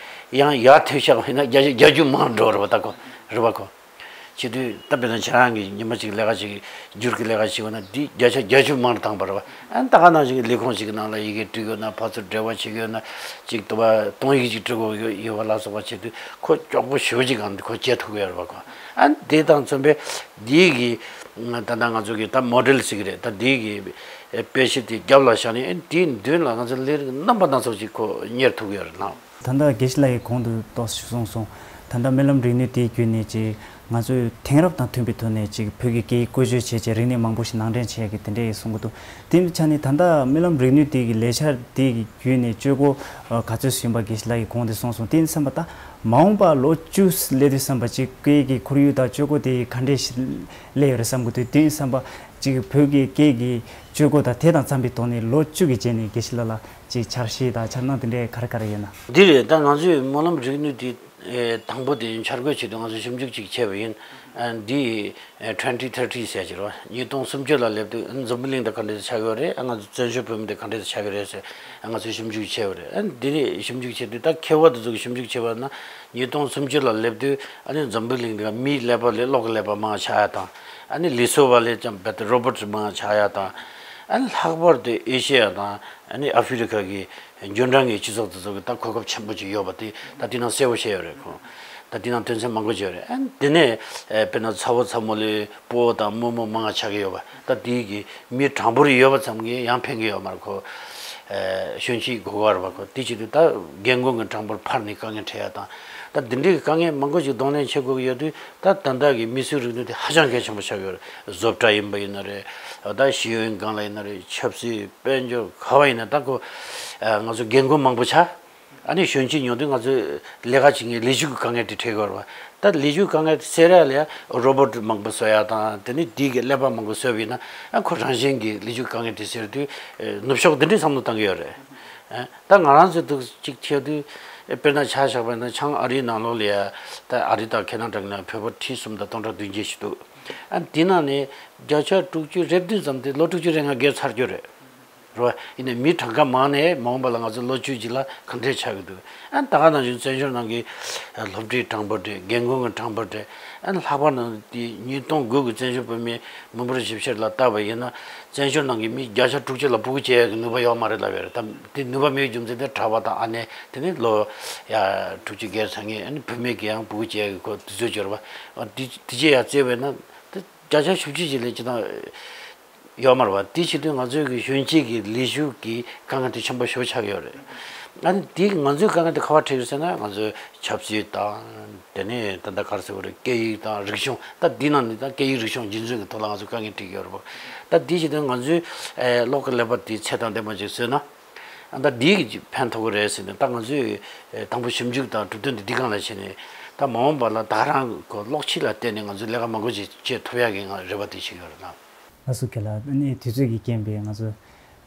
ཡང་ཡར་ཐེབས་བཞག་པ་ཡིན་ན་བརྒྱ་ཆ་བརྒྱད་ཅུ་མང་འགྲོ་རེད་བ། ད་ཁོ་རེད་བ་ཁོ། བྱེད་དུས་ད་དཔེར་ན་ཁྱེད་རང་གིས་ཉི་མ་གཅིག་ལས་ཀ་ཅིག་བསྒྱུར་གྱི་ལས་ཀ་བྱེད་དགོས་ན་འདི་བརྒྱ་ཆ་བརྒྱད་ཅུ་མང་དུ་བཏང་པ་རེད་བ། ཨ་ནི་ད་ག་ནང་བཞིན་གྱི་ལས་ཁུངས་ཤིག་གི་ནང་ལ་ཡི་གེ་འབྲི་དགོས་ན་ཕར་ཚུར་འབྲེལ་བ་བྱེད་དགོས་ན་ཅིག་ཏུ་བ་གཏོང་ཡིག་ཅིག་འབྲི་དགོས་ཡོད་པ་ལ་སོགས་པ་བྱེད་དུས་ཁོ་མགྱོགས་པོ་ཞེ་པོ་ཅིག་གང་འདི་ཁོ་བྱེད་ཐུབ་ཀྱི་ཡོད་རེད་བ་ཁོ། ཨ་ནི་དེ་དང་མཚོན་པའི་འདི་གི་ད་ལྟ་ང་ཚོ་གི་ད་མོ་ཌེལ་ཟེར་གྱི་རེད། ད་འདི་གི་དཔེ་གཞི་དེ་རྒྱབ་ལ་བཞག་ནས་ཨ་ནི་དེའི་མདུན་ལ་ང་ཚོ་ལས་རིགས་རྣམ་པ་སྣ་ཚོགས་ཅིག་ཁོ་གཉེར་ཐུབ་ཀྱི་ཡོད་རེད་ལགས། ད་ལྟ་དགེ་བཤེས་ལགས་ཀྱིས་གོང་དུ་ཏོག་ཙམ་གསུངས་སོང་། ད་ལྟ་སྨོན་ལམ་རིག་ནུས་དེའི་བརྒྱུད་ནས་ཅིག་ང་ཚོས་དེང་རབས་དང་མཐུན་པའི་ཐོག་ནས་ཅིག་བོད་ཀྱི་སྐད་ཡིག་བཀོལ་སྤྱོད་བྱས་བྱས་རིག་གནས་མང་པོ་ཞིག་ནང་འདྲེན་བྱེད་ཡག་གི་དེ་འདྲ་ཡི་གསུང་གི་འདུག་དེ་ཡིན་དུས་ཆ་ནས་ད་ལྟ་སྨོན་ལམ་རིག་ནུས་དེ་གི་ལས་འཆར་དེ་གི་བརྒྱུད་ནས་སྤྱོད་སྒོ་ག་ཚོད་ཟིན་པ་དགེ་བཤེས་ལགས་ཀྱིས་གོང་དུ་གསུངས་སོང་། དེ་ཡིན་བསམ་པ་ད་མ་འོངས་པ་ལོ་བཅུ་སླེབས་དུས་བསམ་པ་ཅིག་སྐད་ཡིག་གི་ཁོར་ཡུག་དང་སྤྱོད་སྒོ་དེ་ག་འདྲས་ཤིག་སླེབས་ཡོད་རེད་བསམ་གི་འདུག་དེ་ཡིན་བསམ་པ་ཅིག་བོད་ཀྱི་སྐད་ཀྱི་སྤྱོད་སྒོ་དང་དེ་དང་འཚམ་པའི་ཐོག་ནས་ལོ་བཅུ་གི་རྗེས་ནས་དགེ་བཤེས་ལགས་ལ། ཅིག་འཆར་གཞི་དང་འཆར་སྣང་དེ་འདྲའི་ག་རེ་ག་རེ་ཡོད་ན། འདི་རེད། ད་ང་ཚོས་སྨོན་ལམ་རིག་ནུས་དེ་དང་པོ་དེ་འཆར་འགོད་བྱེད་དུས་ང་ཚོས་ཞིབ་འཇུག་ཅིག་བྱས་པ་ཡིན། འདི་twenty thirty་ཟེར་གྱི་རེད། ཉིས་སྟོང་སུམ་ཅུ་ལ་སླེབས་དུས་འཛམ་བུ་གླིང་དང་ག་འདྲ་ཆགས་ཡོད་རེད། ང་ཚོ་བཙན་བྱོལ་བོད་མི་དེ་ག་འདྲ་ཆགས་ཀྱི་རེད་ཟེར་ང་ཚོས་ཞིབ་འཇུག་བྱས་པ་རེད། འདི་ནས་ཞིབ་འཇུག་བྱེད་དུས་ད་མཁས་པ་དེ་ཚོ་གིས་ཞིབ་འཇུག་བྱས་པ་ན་ཉིས་སྟོང་སུམ་ཅུ་ལ་སླེབས་དུས་ཨ་ནི་འཛམ་བུ་གླིང་འདི་ག་མིའི་ཀླད་པ་ལས་གློག་གི་ཀླད་པ་མང་ཆགས་ཡ་དང་། ཨ་ནི་ལུས་གསོ་བ་ལས་ཀྱང་རྦད་དེ་རོ་བོ་ཊི་མང་ཆགས་ཡ་དང་། ཨ་ནི་ལྷག་པར་དུ་ཨེ་ཤེ་ཡ་དང་། ཨ་ནི་ཨ་ཧྥི་རི་ཁ་གི་འབྱོར་འབྲིང་གི་སྤྱི་ཚོགས་དེ་ཚོ་གི་ད་གོ་སྐབས་ཆེན་པོ་ཅིག་ཡོད་པ་དེ་ད་དེ་ནང་གསལ་པོ་བཤད་ཡོད་རེད་ཁོ། ད་དེ་ནང་དོན་ཚན་མང་པོ་ཅིག་ཡོད་རེད། ཨ་ནི་དེ་ནས་ཨེ་དཔེར་ན་ཚ་བོ་ཚ་མོ་ལས་སྤོ་བོ་དང་རྨོ་མོ་མང་ང་ཆགས་ཀྱི་ཡོད་པ། ད་དེ་གི་མི་གྲངས་འབོར་ཡོད་པ་ཙམ་གྱིས་ཡང་ཕན་གྱི་ཡོད་མ་རེད་ཁོ། ཨེ་གཞོན་སྐྱེས་དགོས་ཀྱི་ཡོད་རེད་པ་ཁོ། དེ་བྱེད་དུས་ད་རྒན་རྒོན་གྱི་གྲངས་འབོར་འཕར་ནས་དཀའ་ངལ་འཕྲད་ཡ་དང་། ད་འདི་འདྲའི་གི་དཀའ་ངལ་མང་པོ་ཅིག་གདོང་ལེན་བྱེད་དགོས་ཀྱི་ཡོད་དུས་ད་ད་ལྟ་གི་མིས་བཟོས་རིག་ནུས་དེ་ཧ་ཅང་གལ་ཆེན་པོ་ཆགས་ཀྱི་ཡོད་རེད། བཟོ་གྲྭ་ཡིན་པ་ཡིན་ན་རེད། ད་ཤེས་ཡོན་སྒང་ལ་ཡིན་ན་རེད། ཆབ་སྲིད། དཔལ་འབྱོར། ག་བ་ཡིན་ན་ད་ཁོ། ཨ་ང་ཚོ་རྒན་རྒོན་མང་པོ་ཆགས། ཨ་ནི་གཞོན་སྐྱེས་ཉུང་དུས་ང་ཚོས་ལས་ཀ་བྱེད་མཁན་ལས་ཞུགས་ཀྱི་དཀའ་ངལ་དེ་འཕྲད་ཀྱི་ཡོད་རེད་པ། ད་ལས་ཞུགས་དཀའ་ངལ་དེ་སེལ་ཡ་ལ་ཡ་རོ་བོ་ཊི་མང་པོ་བཟོ་ཡ་དང་དེ་ནི་དེ་གི་ཀླད་པ་མང་པོ་བཟོས་པ་ཡིན་ན་ཨ་ཁོ་རང་བཞིན་གྱིས་ལས་ཞུགས་དཀའ་ངལ་དེ་སེལ་དུས་ནུབ་ཕྱོགས་འདི་འདྲའི་བསམ་བློ་བཏང་གི་ཡོད་རེད། ཨ་ད་ང་རང་ཚོའི་འདུག་ཅིག་བྱས་དུས་དཔེར་ན་ཆ་བཞག་པ་ཡིན་ན་བྱང་ཨ་རིའི་ནང་ལོགས་ལ་ཡ་ད་ཨ་རི་དང་ཁེ་ན་ཌ་གི་ནང་བོད་པ་ཁྲི་གསུམ་དང་སྟོང་ཕྲག་བདུན་བརྒྱད་ཞིག་འདུག་ཨ་དེ་ནང་ནས་བརྒྱ་ཆ་དྲུག་ཅུ་རེ་བདུན་ཙམ་དེ་ལོ་དྲུག་ཅུ་རེ་ལྔ་བརྒལ་ཚར་རྒྱུ་རེད། རེད་བ། ཡིན་ནའི་མི་གྲངས་ཀ་མང་ནས་མ་འོངས་པ་ལ་ང་ཚོ་ལོ་བཅུ་གཅིག་ལ་ག་འདྲས་ཆགས་ཀྱི་འདུག་ཨ་ད་ག་ནང་བཞིན་བཙན་བྱོལ་ནང་གི་སློབ་གྲྭའི་གྲངས་འབོར་རེད། རྒན་རྒོན་གྱི་གྲངས་འབོར་རེད། ཨ་ལྷག་པར་ནང་དེ་ཉིས་སྟོང་དགུ་གི་བཙན་བྱོལ་བོད་མིའི་མི་འབོར་ཞིབ་བཤེར་ལ་བལྟས་པ་ཡིན་ན་བཙན་བྱོལ་ནང་གི་མི་བརྒྱ་ཆ་དྲུག་ཅུ་ལ་ཕྲུ་གུ་སྐྱེ་ཡག་གི་ནུས་པ་ཡོད་མ་རེད་ལབ་ཡོད་རེད། ད་དེ་ནུས་པ་མེད་རྒྱུ་མཚན་དེ་གྲྭ་པ་དང་ཨ་ནེ་དེ་ནི་ལོ་ཡ་དྲུག་ཅུ་བརྒལ་ཚར་མཁན་ཨ་ནི་བུད་མེད་ཀྱིས་ཡང་ཕྲུ་གུ་སྐྱེ་ཡག་གི་ཁོ་དུས་ཚོད་འབྱོར་བ། ཨ་དེ་དེ་རྗེས་ཡར་བརྩིས་པ་ཡིན་ན་དེ་བརྒྱ་ཆ་བཞི་བཅུ་ཅིག་ལས་ཅི་དང་། ཡོད་མ་རེད་བ། དེ་བྱེད་དུས་ང་ཚོའི་གི་གཞོན་སྐྱེས་ཀྱི་ལས་ཞུགས་ཀྱི་དཀའ་ངལ་དེ་ཆེན་པོ་ཞེ་པོ་ཆགས་ཡོད་རེད། ཨ་ནི་དེ་ང་ཚོའི་དཀའ་ངལ་དེ་ག་པར་འཕྲད་ཡོད་ཟེར་ན་ང་ཚོའི་ཆབ་སྲིད་དང་དེ་ནས་ད་ལྟ་ག་རེ་ཟེར་དགོས་རེད། སྐད་ཡིག་དང་རིག་གཞུང་ད་འདི་ནང་ནས་ད་སྐད་ཡིག་རིག་གཞུང་རྒྱུན་འཛིན་གྱི་ཐོག་ལ་ང་ཚོ་དཀའ་ངལ་འཕྲད་ཀྱི་ཡོད་རེད་བ། ད་དེ་བྱེད་དུས་ང་ཚོའི་ཨེ་གློག་གི་ཀླད་པ་དེ་ཚད་དང་ལྡན་པ་ཅིག་བཟོས་ན། ཨ་ད་འདི་གིས་ཕན་ཐོགས་ཀྱི་རེད་ཟེར་ནས་ད་ང་ཚོས་ཨེ་དང་པོ་ཞིབ་འཇུག་དང་གྲུབ་དོན་དེ་འདི་སྒང་ལ་བྱས་ནས་ ད་མ་འོངས་པ་ལ་ད་ག་རང་གི་གློག་ཆས་ལ་བརྟེན་ནས་ང་ཚོ་ལས་ཀ་མང་པོ་ཅིག་བྱེད་ཐུབ་ཡག་གི་ང་རེ་བ་དེ་ཞིག་ཡོད་རེད་ལ། ལགས་སོ། རྒན་ལགས། ཨ་ནི་དུས་ཚོད་ཀྱི་རྐྱེན་པས་ང་ཚོ་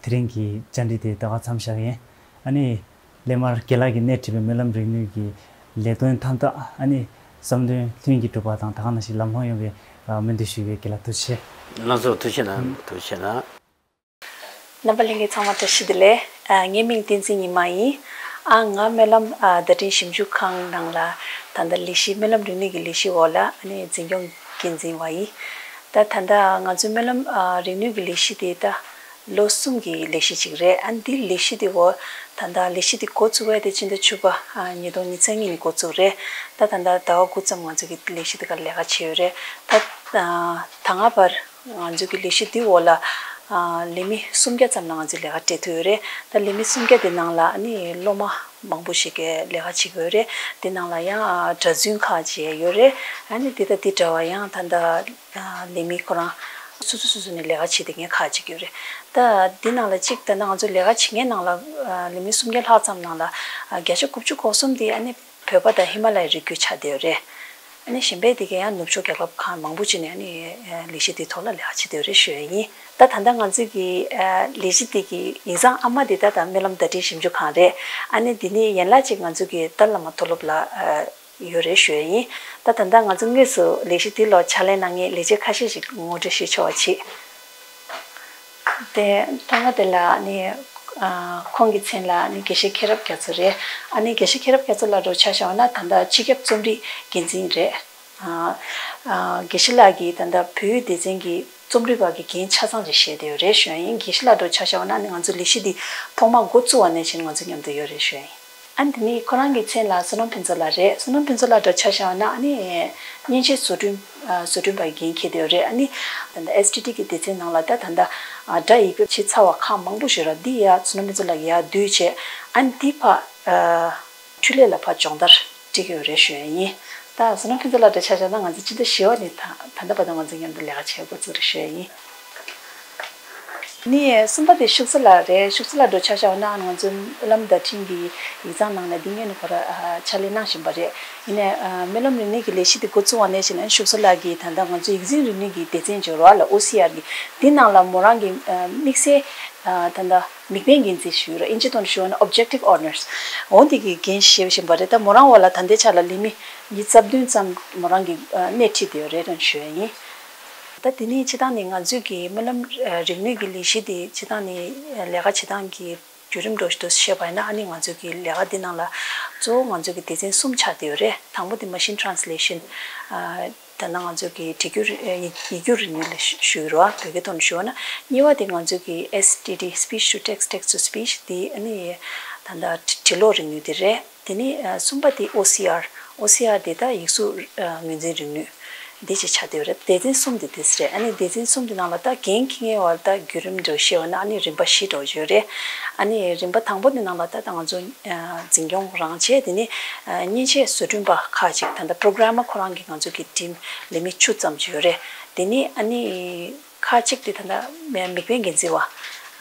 དེ་རིང་གི་བཅར་འདྲི་དེ་ད་ག་མཚམས་བཞག་གི་ཡིན། ཨ་ནི་སླད་མར་རྒན་ལགས་ཀྱིས་སྣེ་ཁྲིད་པའི་སྨོན་ལམ་རིག་ནུས་ཀྱི་ལས་དོན་མཐའ་དག་ཨ་ནི་བསམ་དོན་ལྷུན་གྱིས་གྲུབ་པ་དང་ད་ག་ནང་བཞིན་ལམ་ལྷོང་ཡོང་བའི་སྨོན་འདུན་ཞུ་གི་ཡོད། རྒན་ལགས་ཐུགས་རྗེ་ཆེ། ལགས་སོ། ཐུགས་རྗེ་གནང་། ཐུགས་རྗེ་གནང་། རྣམ་པ་ལྷན་རྒྱས་ཚང་མ་བཀྲ་ཤིས་བདེ་ལེགས། ཨ། ངའི་མིང་བསྟན་འཛིན་ཉི་མ་ཡིན། ཨ། ང་སྨོན་ལམ་ཨ་བརྡ་འཕྲིན་ཞིབ་འཇུག་ཁང་ནང་ལ་ད་ལྟ་ལས་གཞི་སྨོན་ལམ་རིག་ནུས་ཀྱི་ལས་གཞི་འོག་ལ་ཨ་ནི་འཛིན་སྐྱོང་འགན་འཛིན་པ་ཡིན། ད་ད་ལྟ་ང་ཚོའི་སྨོན་ལམ་ཨ་རིག་ནུས་ཀྱི་ལས་གཞི་དེ་ད་ལོ་གསུམ་གྱི་ལས་གཞི་ཅིག་རེད། ཨ་ནི་འདི་ལས་གཞི་དེ་འོག་ད་ལྟ་ལས་གཞི་དེ་འགོ་བཙུགས་པ་དེ་ཕྱི་ཟླ་བཅུ་པ་ཨ་ཉིས་སྟོང་ཉི་ཤུ་རྩ་གཉིས་ནས་འགོ་བཙུགས་རེད། ད་ད་ལྟ་ཟླ་བ་དགུ་ཙམ་ང་ཚོ་གི་ལས་གཞི་དེ་ག་ལས་ཀ་བྱས་ཡོད་རེད། ད་ཨ་ད་སྔ་བར། ང་ཚོའི་གི་ལས་གཞི་འདི་འོག་ལ་ཨ་ལས་མི་སུམ་བརྒྱ་ཙམ་ལ་ང་ཚོས་ལས་ཀ་སྤྲད་ཐུབ་ཡོད་རེད། ད་ལས་མི་སུམ་བརྒྱ་དེ་ནང་ལ་ཨ་ནི་སློབ་མ་མང་པོ་ཞིག་གིས་ལས་ཀ་བྱེད་ཀྱི་ཡོད་རེད། དེ་ནང་ལ་ཡང་ཨ་གྲྭ་བཙུན་ཁག་ཅིག་ཡོད་རེད། ཨ་ནི་དེ་དང་དེ་འདྲ་བ་ཡང་ད་ལྟ་ཨ་ལས་མི་ཁོ་རང་སོ་སོ་སོ་སོ་ནས་ལས་ཀ་བྱེད་བསྡད་མཁན་ཁག་ཅིག་ཡོད་རེད། ད་དེ་ནང་ལ་གཅིག་ད་ལྟ་ང་ཚོ་ལས་ཀ་བྱེད་མཁན་ནང་ལ་ཨ་ལས་མི་སུམ་བརྒྱ་ལྷག་ཙམ་ནང་ལ་ཨ་བརྒྱ་ཆ་དགུ་བཅུ་གོ་གསུམ་དེ་ཨ་ནི་བོད་པ་དང་ཧི་མ་ལ་ཡའི་རི་རྒྱུད་ཆགས་བསྡད་ཡོད་རེད། ཨ་ནི་གཞན་པའི་དེ་གའི་ཡང་ནུབ་ཕྱོགས་རྒྱལ་ཁབ་ཁག་མང་པོ་ཅིག་ནས་ཨ་ནི་ལས་གཞི་དེའི་ཐོག་ལ་ལས་ཀ་བྱེད་བསྡད་ཡོད་རེད་ཞུ་ཡ་ཡིན། ད་ད་ལྟ་ང་ཚོའི་གི་ལས་གཞི་དེ་གི་ཡིག་ཚང་ཨ་མ་དེ་ད་ད་སྨོན་ལམ་བརྡ་འཕྲིན་ཞིབ་འཇུག་ཁང་རེད། ཨ་ནི་དེ་ནས་ཡན་ལག་ཅིག་ང་ཚོའི་གི་ཏཱ་ལའི་བླ་མ་མཐོ་སློབ་ལ་ཡོད་རེད་ཞུ་ཡ་ཡིན། ད་ད་ལྟ་ང་ཚོ་དངོས་སུ་ལས་གཞི་དེ་ལ་ཕྱག་ལས་གནང་མཁན་ལས་བྱེད་ཁ་ཤས་ཤིག་ངོ་སྤྲོད་ཞུ་ཆོག་པ་བྱེད། དེ་ཐོག་མ་དེ་ལ་ནི་ཨ་ཁོང་གི་མཚན་ལ་ནི་དགེ་བཤེས་མཁྱེན་རབ་རྒྱ་མཚོ་རེད། ཨ་ནི་དགེ་བཤེས་མཁྱེན་རབ་རྒྱ་མཚོ་ལགས་འདྲ་བོ་ཆ་བཞག་པ་ན་ད་ལྟ་སྤྱི་ཁྱབ་རྩོམ་སྒྲིག་འགན་འཛིན་རེད། ཨ་ཨ་དགེ་བཤེས་ལགས་ཀྱིས་ད་ལྟ་བོད་ཡིག་སྡེ་ཚན་གྱི་རྩོམ་སྒྲིག་པ་གི་འགན་ཆ་ཚང་ཅིག་བཞེས་བསྡད་ཡོད་རེད་ཞུ་ཡ་ཡིན། དགེ་བཤེས་ལགས་འདྲ་བོ་ཆ་བཞག་པ་ན་ནི་ང་ཚོ་ལས་གཞི་འདི་ཐོག་མར་འགོ་བཙུགས་པ་ནས་བྱས་ང་ཚོ་མཉམ་དུ་ཡོད་རེད་ཞུ་ཡ་ཡིན། ཨ་ནི་དེ་ནས་ཁོ་རང་གི་མཚན་ལ་བསོད་ནམས་ཕུན་ཚོགས་ལགས་རེད། བསོད་ནམས་ཕུན་ཚོགས་ལགས་འདྲ་ཆ་བཞག་ན་ཨ་ནི་མཉེན་ཆས་བཟོ་སྐྲུན་ཨ་བཟོ་སྐྲུན་པ་འགན་འཁྱེར་བསྡད་ཡོད་རེད། ཨ་ནི་ད་ལྟ་ཨེས་ཊི་ཌི་གི་སྡེ་ཚན་ནང་ལ་ད་ད་ལྟ་ཨ་སྒྲ་ཡིག་དཔེ་བྱེད་ཚར་བ་ཁག་མང་པོ་ཞིག་ཡོད་ར། འདི་ཡ་བསོད་ནམས་ཕུན་ཚོགས་ལགས་ཀྱིས་ཡར་བསྡུས་བྱས་ཨ་ནི་འདི་ཕར་ཨ་འཕྲུལ་ལས་ལ་ཕར་སྦྱོང་བརྡར་སྤྲད་ཀྱི་ཡོད་རེད་ཞུ་ཡ་ཡིན། ད་བསོད་ནམས་ཕུན་ཚོགས་ལགས་འདྲ་ཆ་བཞག་ན་ང་ཚོ་སྤྱི་ཟླ་བཞི་པ་ནས་ད་ད་ལྟ་བར་དུ་ང་ཚོ་མཉམ་དུ་ལས་ཀ་བྱེད་འགོ་བཙུགས་རེད་ཞུ་ཡ་ཡིན། ནི་གསུམ་པ་དེ་ཤུག་ཚ་ལགས་རེད། ཤུག་ཚ་ལགས་འདྲ་ཆ་བཞག་ན་ང་ཚོའི་སྨོན་ལམ་བརྡ་འཕྲིན་གྱི་ཡིག་ཚང་ནང་ནས་འདི་སྔོན་ནས་ཁོ་རང་ཨ་ཕྱག་ལས་གནང་བཞིན་པ་རེད། ཡིན་ནའི་ཨ་སྨོན་ལམ་རིག་གནས་ཀྱི་ལས་གཞི་དེ་འགོ་བཙུགས་པ་ནས་བྱས་ན་ཤུག་ཚ་ལགས་ཀྱིས་ད་ལྟ་ང་ཚོ་ཡིག་འཛིན་རིག་ནུས་ཀྱི་སྡེ་ཚན་འབྱོར་བ་ལ་ཨོ་སི་ཨར་གྱི་འདི་ནང་ལ་མོ་རང་གི་ཨ་དམིགས་བསལ་ཨ་ད་ལྟ་མིག་དཔེ་འགན་འཛིན་ཞུ་རོགས། ཨིན་ཇི་ཐོག་ནས་ཞུ་བ་ན་ཨོབ་ཇེག་ཊིབ་ཨོ་ནར་སི། འོ་འདི་གི་འགན་བཞེས་བཞིན་པ་རེད། ད་མོ་རང་འོག་ལ་ད་ལྟའི་ཆ་ལ་ལས་མི་ཉིས་རྩ་བདུན་ཙམ་མོ་རང་གིས་ཨ་སྣེ་ཁྲིད་བསྡད་ཡོད་རེད་ཞུ་ཡ་ཡིན། ད་དེ་ནས་སྤྱིར་བཏང་ནས་ང་ཚོས་ཀྱི་སྨོན་ལམ་ཨ་རིག་ནུས་ཀྱི་ལས་གཞི་དེ་སྤྱིར་བཏང་ནས་ཨ་ལས་ཀ་བྱེད་སྟངས་ཀྱི་བརྒྱུད་རིམ་འདྲ་ཞིག་ཏུ་བཤད་པ་ཡིན་ན་ཨ་ནི་ང་ཚོས་ཀྱི་ལས་ཀ་འདི་ནང་ལ་གཙོ་བོ་ང་ཚོས་ཀྱི་སྡེ་ཚན་གསུམ་ཆགས་བསྡད་ཡོད་རེད། དང་པོ་དེ་མ་ཤིན་ཊི་རན་སི་ལེ་ཤན་ཨ་ད་ནང་ང་ཚོས་ཀྱི་བྲིས་རྒྱུ་རི་ཡིག་རྒྱུགས་རིག་ནུས་ལ་ཞུ་ཞུ་ཡོད་རེད་བ། བོད་སྐད་ཐོག་ནས་ཞུ་བ་ན། གཉིས་པ་དེ་ང་ཚོས་ཀྱི་ཨེས་ཊི་ཌི་སི་པིཆ་ཊུ་ཊེག་སི་ཊི། ཊེག་སི་ཊུ་སི་པིཆ་དེ་ཨ་ནི་ད་ལྟ་བྲིས་ཀློག་རིག་ནུས་དེ་རེད། དེ་ནས་ཨ་གསུམ་པ་དེ་ཨོ་སི་ཨར། ཨོ་སི་ཨར་དེ་ད་ཡིག་གཟུགས་ཨ་ངོས་འཛིན་རིག་ནུས་དེ་ཅིག་ཆགས་བསྡད་ཡོད་རེད། སྡེ་ཚན་གསུམ་དེ་དེ་རེད། ཨ་ནི་སྡེ་ཚན་གསུམ་དེ་ནང་ལ་ད་འགན་འཁྱེར་མཁན་བར་ད་བརྒྱུད་རིམ་འདྲ་བཤད་པ་ན་ཨ་ནི་རིམ་པ་བཞི་འདྲ་ཡོད་རེད། ཨ་ནི་རིམ་པ་དང་པོ་དེ་ནང་ལ་ད་ད་ང་ཚོ་ཨ་འཛིན་སྐྱོང་རང་བྱས། དེ་ནས་ཨ་མཉེན་ཆས་བཟོ་སྐྲུན་པ་ཁག་ཅིག་ད་ལྟ་པོ་རོ་གྷ་ར་མ་ཁོ་རང་གི་ང་ཚོ་གི་ཊིམ་ལས་མི་བཅུ་ཙམ་ཅིག་ཡོད་རེད། དེ་ནས་ཨ་ནི་ཁག་ཅིག་དེ་ད་ལྟ་མི་མིག་དཔེ་འགན་འཛིན་པ་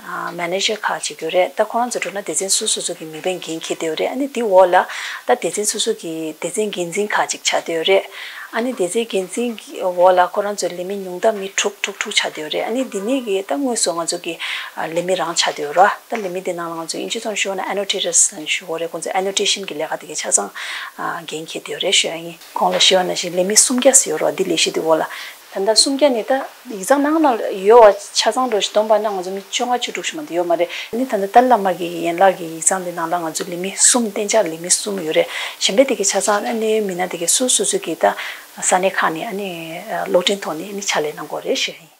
ཨ་མེ་ནེ་ཇར་ཁག་ཅིག་ཡོད་རེད། ད་ཁོ་རང་ཚོ་འགྲོ་ན་སྡེ་ཚན་སོ་སོ་སོ་སོ་གི་མིག་དཔེ་འགན་འཁྱེར་བསྡད་ཡོད་རེད། ཨ་ནི་དེ་འོག་ལ་ད་སྡེ་ཚན་སོ་སོ་གི་སྡེ་ཚན་འགན་འཛིན་ཁག་ཅིག་ཆགས་བསྡད་ཡོད་རེད། ཨ་ནི་སྡེ་ཚན་འགན་འཛིན་གྱི་འོག་ལ་ཁོ་རང་ཚོའི་ལས་མི་ཉུང་མཐའ་མི་དྲུག་དྲུག་དྲུག་ཆགས་བསྡད་ཡོད་རེད། ཨ་ནི་འདི་ནས་གི་ད་དངོས་སུ་ང་ཚོ་གི་ཨ་ལས་མི་རང་ཆགས་བསྡད་ཡོད་རེད། ད་ལས་མི་དེ་ནང་ལ་ང་ཚོ་ཨིན་ཇི་ཐོག་ནས་ཞུ་བ་ན་ཨེ་ནོ་ཊེ་ཊར་སི་ལབ་ནས་ཞུ་གི་ཡོད་རེད། ཁོང་ཚོས་ཨེ་ནོ་ཊེ་ཤན་གྱི་ལས་ཀ་དེ་གའི་ཆ་ཚང་ཨ་འགན་འཁྱེར་བསྡད་ཡོད་རེད་ཞུ་ཡ་ཡིན། གོང་ལ་ཞུས་པ་ནང་བཞིན་ལས་མི་སུམ་བརྒྱ་ཙམ་ཡོད་རེད་བ། འདི་ལས་གཞི་འདི་འོག་ལ། ད་ལྟ་སུམ་བརྒྱ་ནི་ད་ཡིག་ཚང་ནང་ལ་ཡོད་པ་ཆ་ཚང་འགྲོ་ཞིག་བསྡོམས་པ་ན་ང་ཚོ་མི་བཅོ་ལྔ་བཅུ་དྲུག་ཞིག་མ་གཏོགས་ཡོད་མ་རེད། ཨ་ནི་ད་ལྟ་ཏཱ་ལའི་བླ་མ་གི་ཡན་ལག་གི་ཡིག་ཚང་འདི་ནང་ལ་ང་ཚོ་ལས་མི་གསུམ། གཏན་འཇགས་ལས་མི་གསུམ་ཡོད་རེད། གཞན་པའི་དེ་གའི་ཆ་ཚང་ཨ་ནི་མི་སྣ་དེ་གའི་སོ་སོ་སོ་གི་ད་ས་གནས་ཁག་ནས་ཨ་ནི་གློག་འཕྲིན་ཐོག་ནས་ཨ་ནི་ཕྱག་ལས་གནང་གི་ཡོད་རེད་ཞུ་ཡ་ཡིན།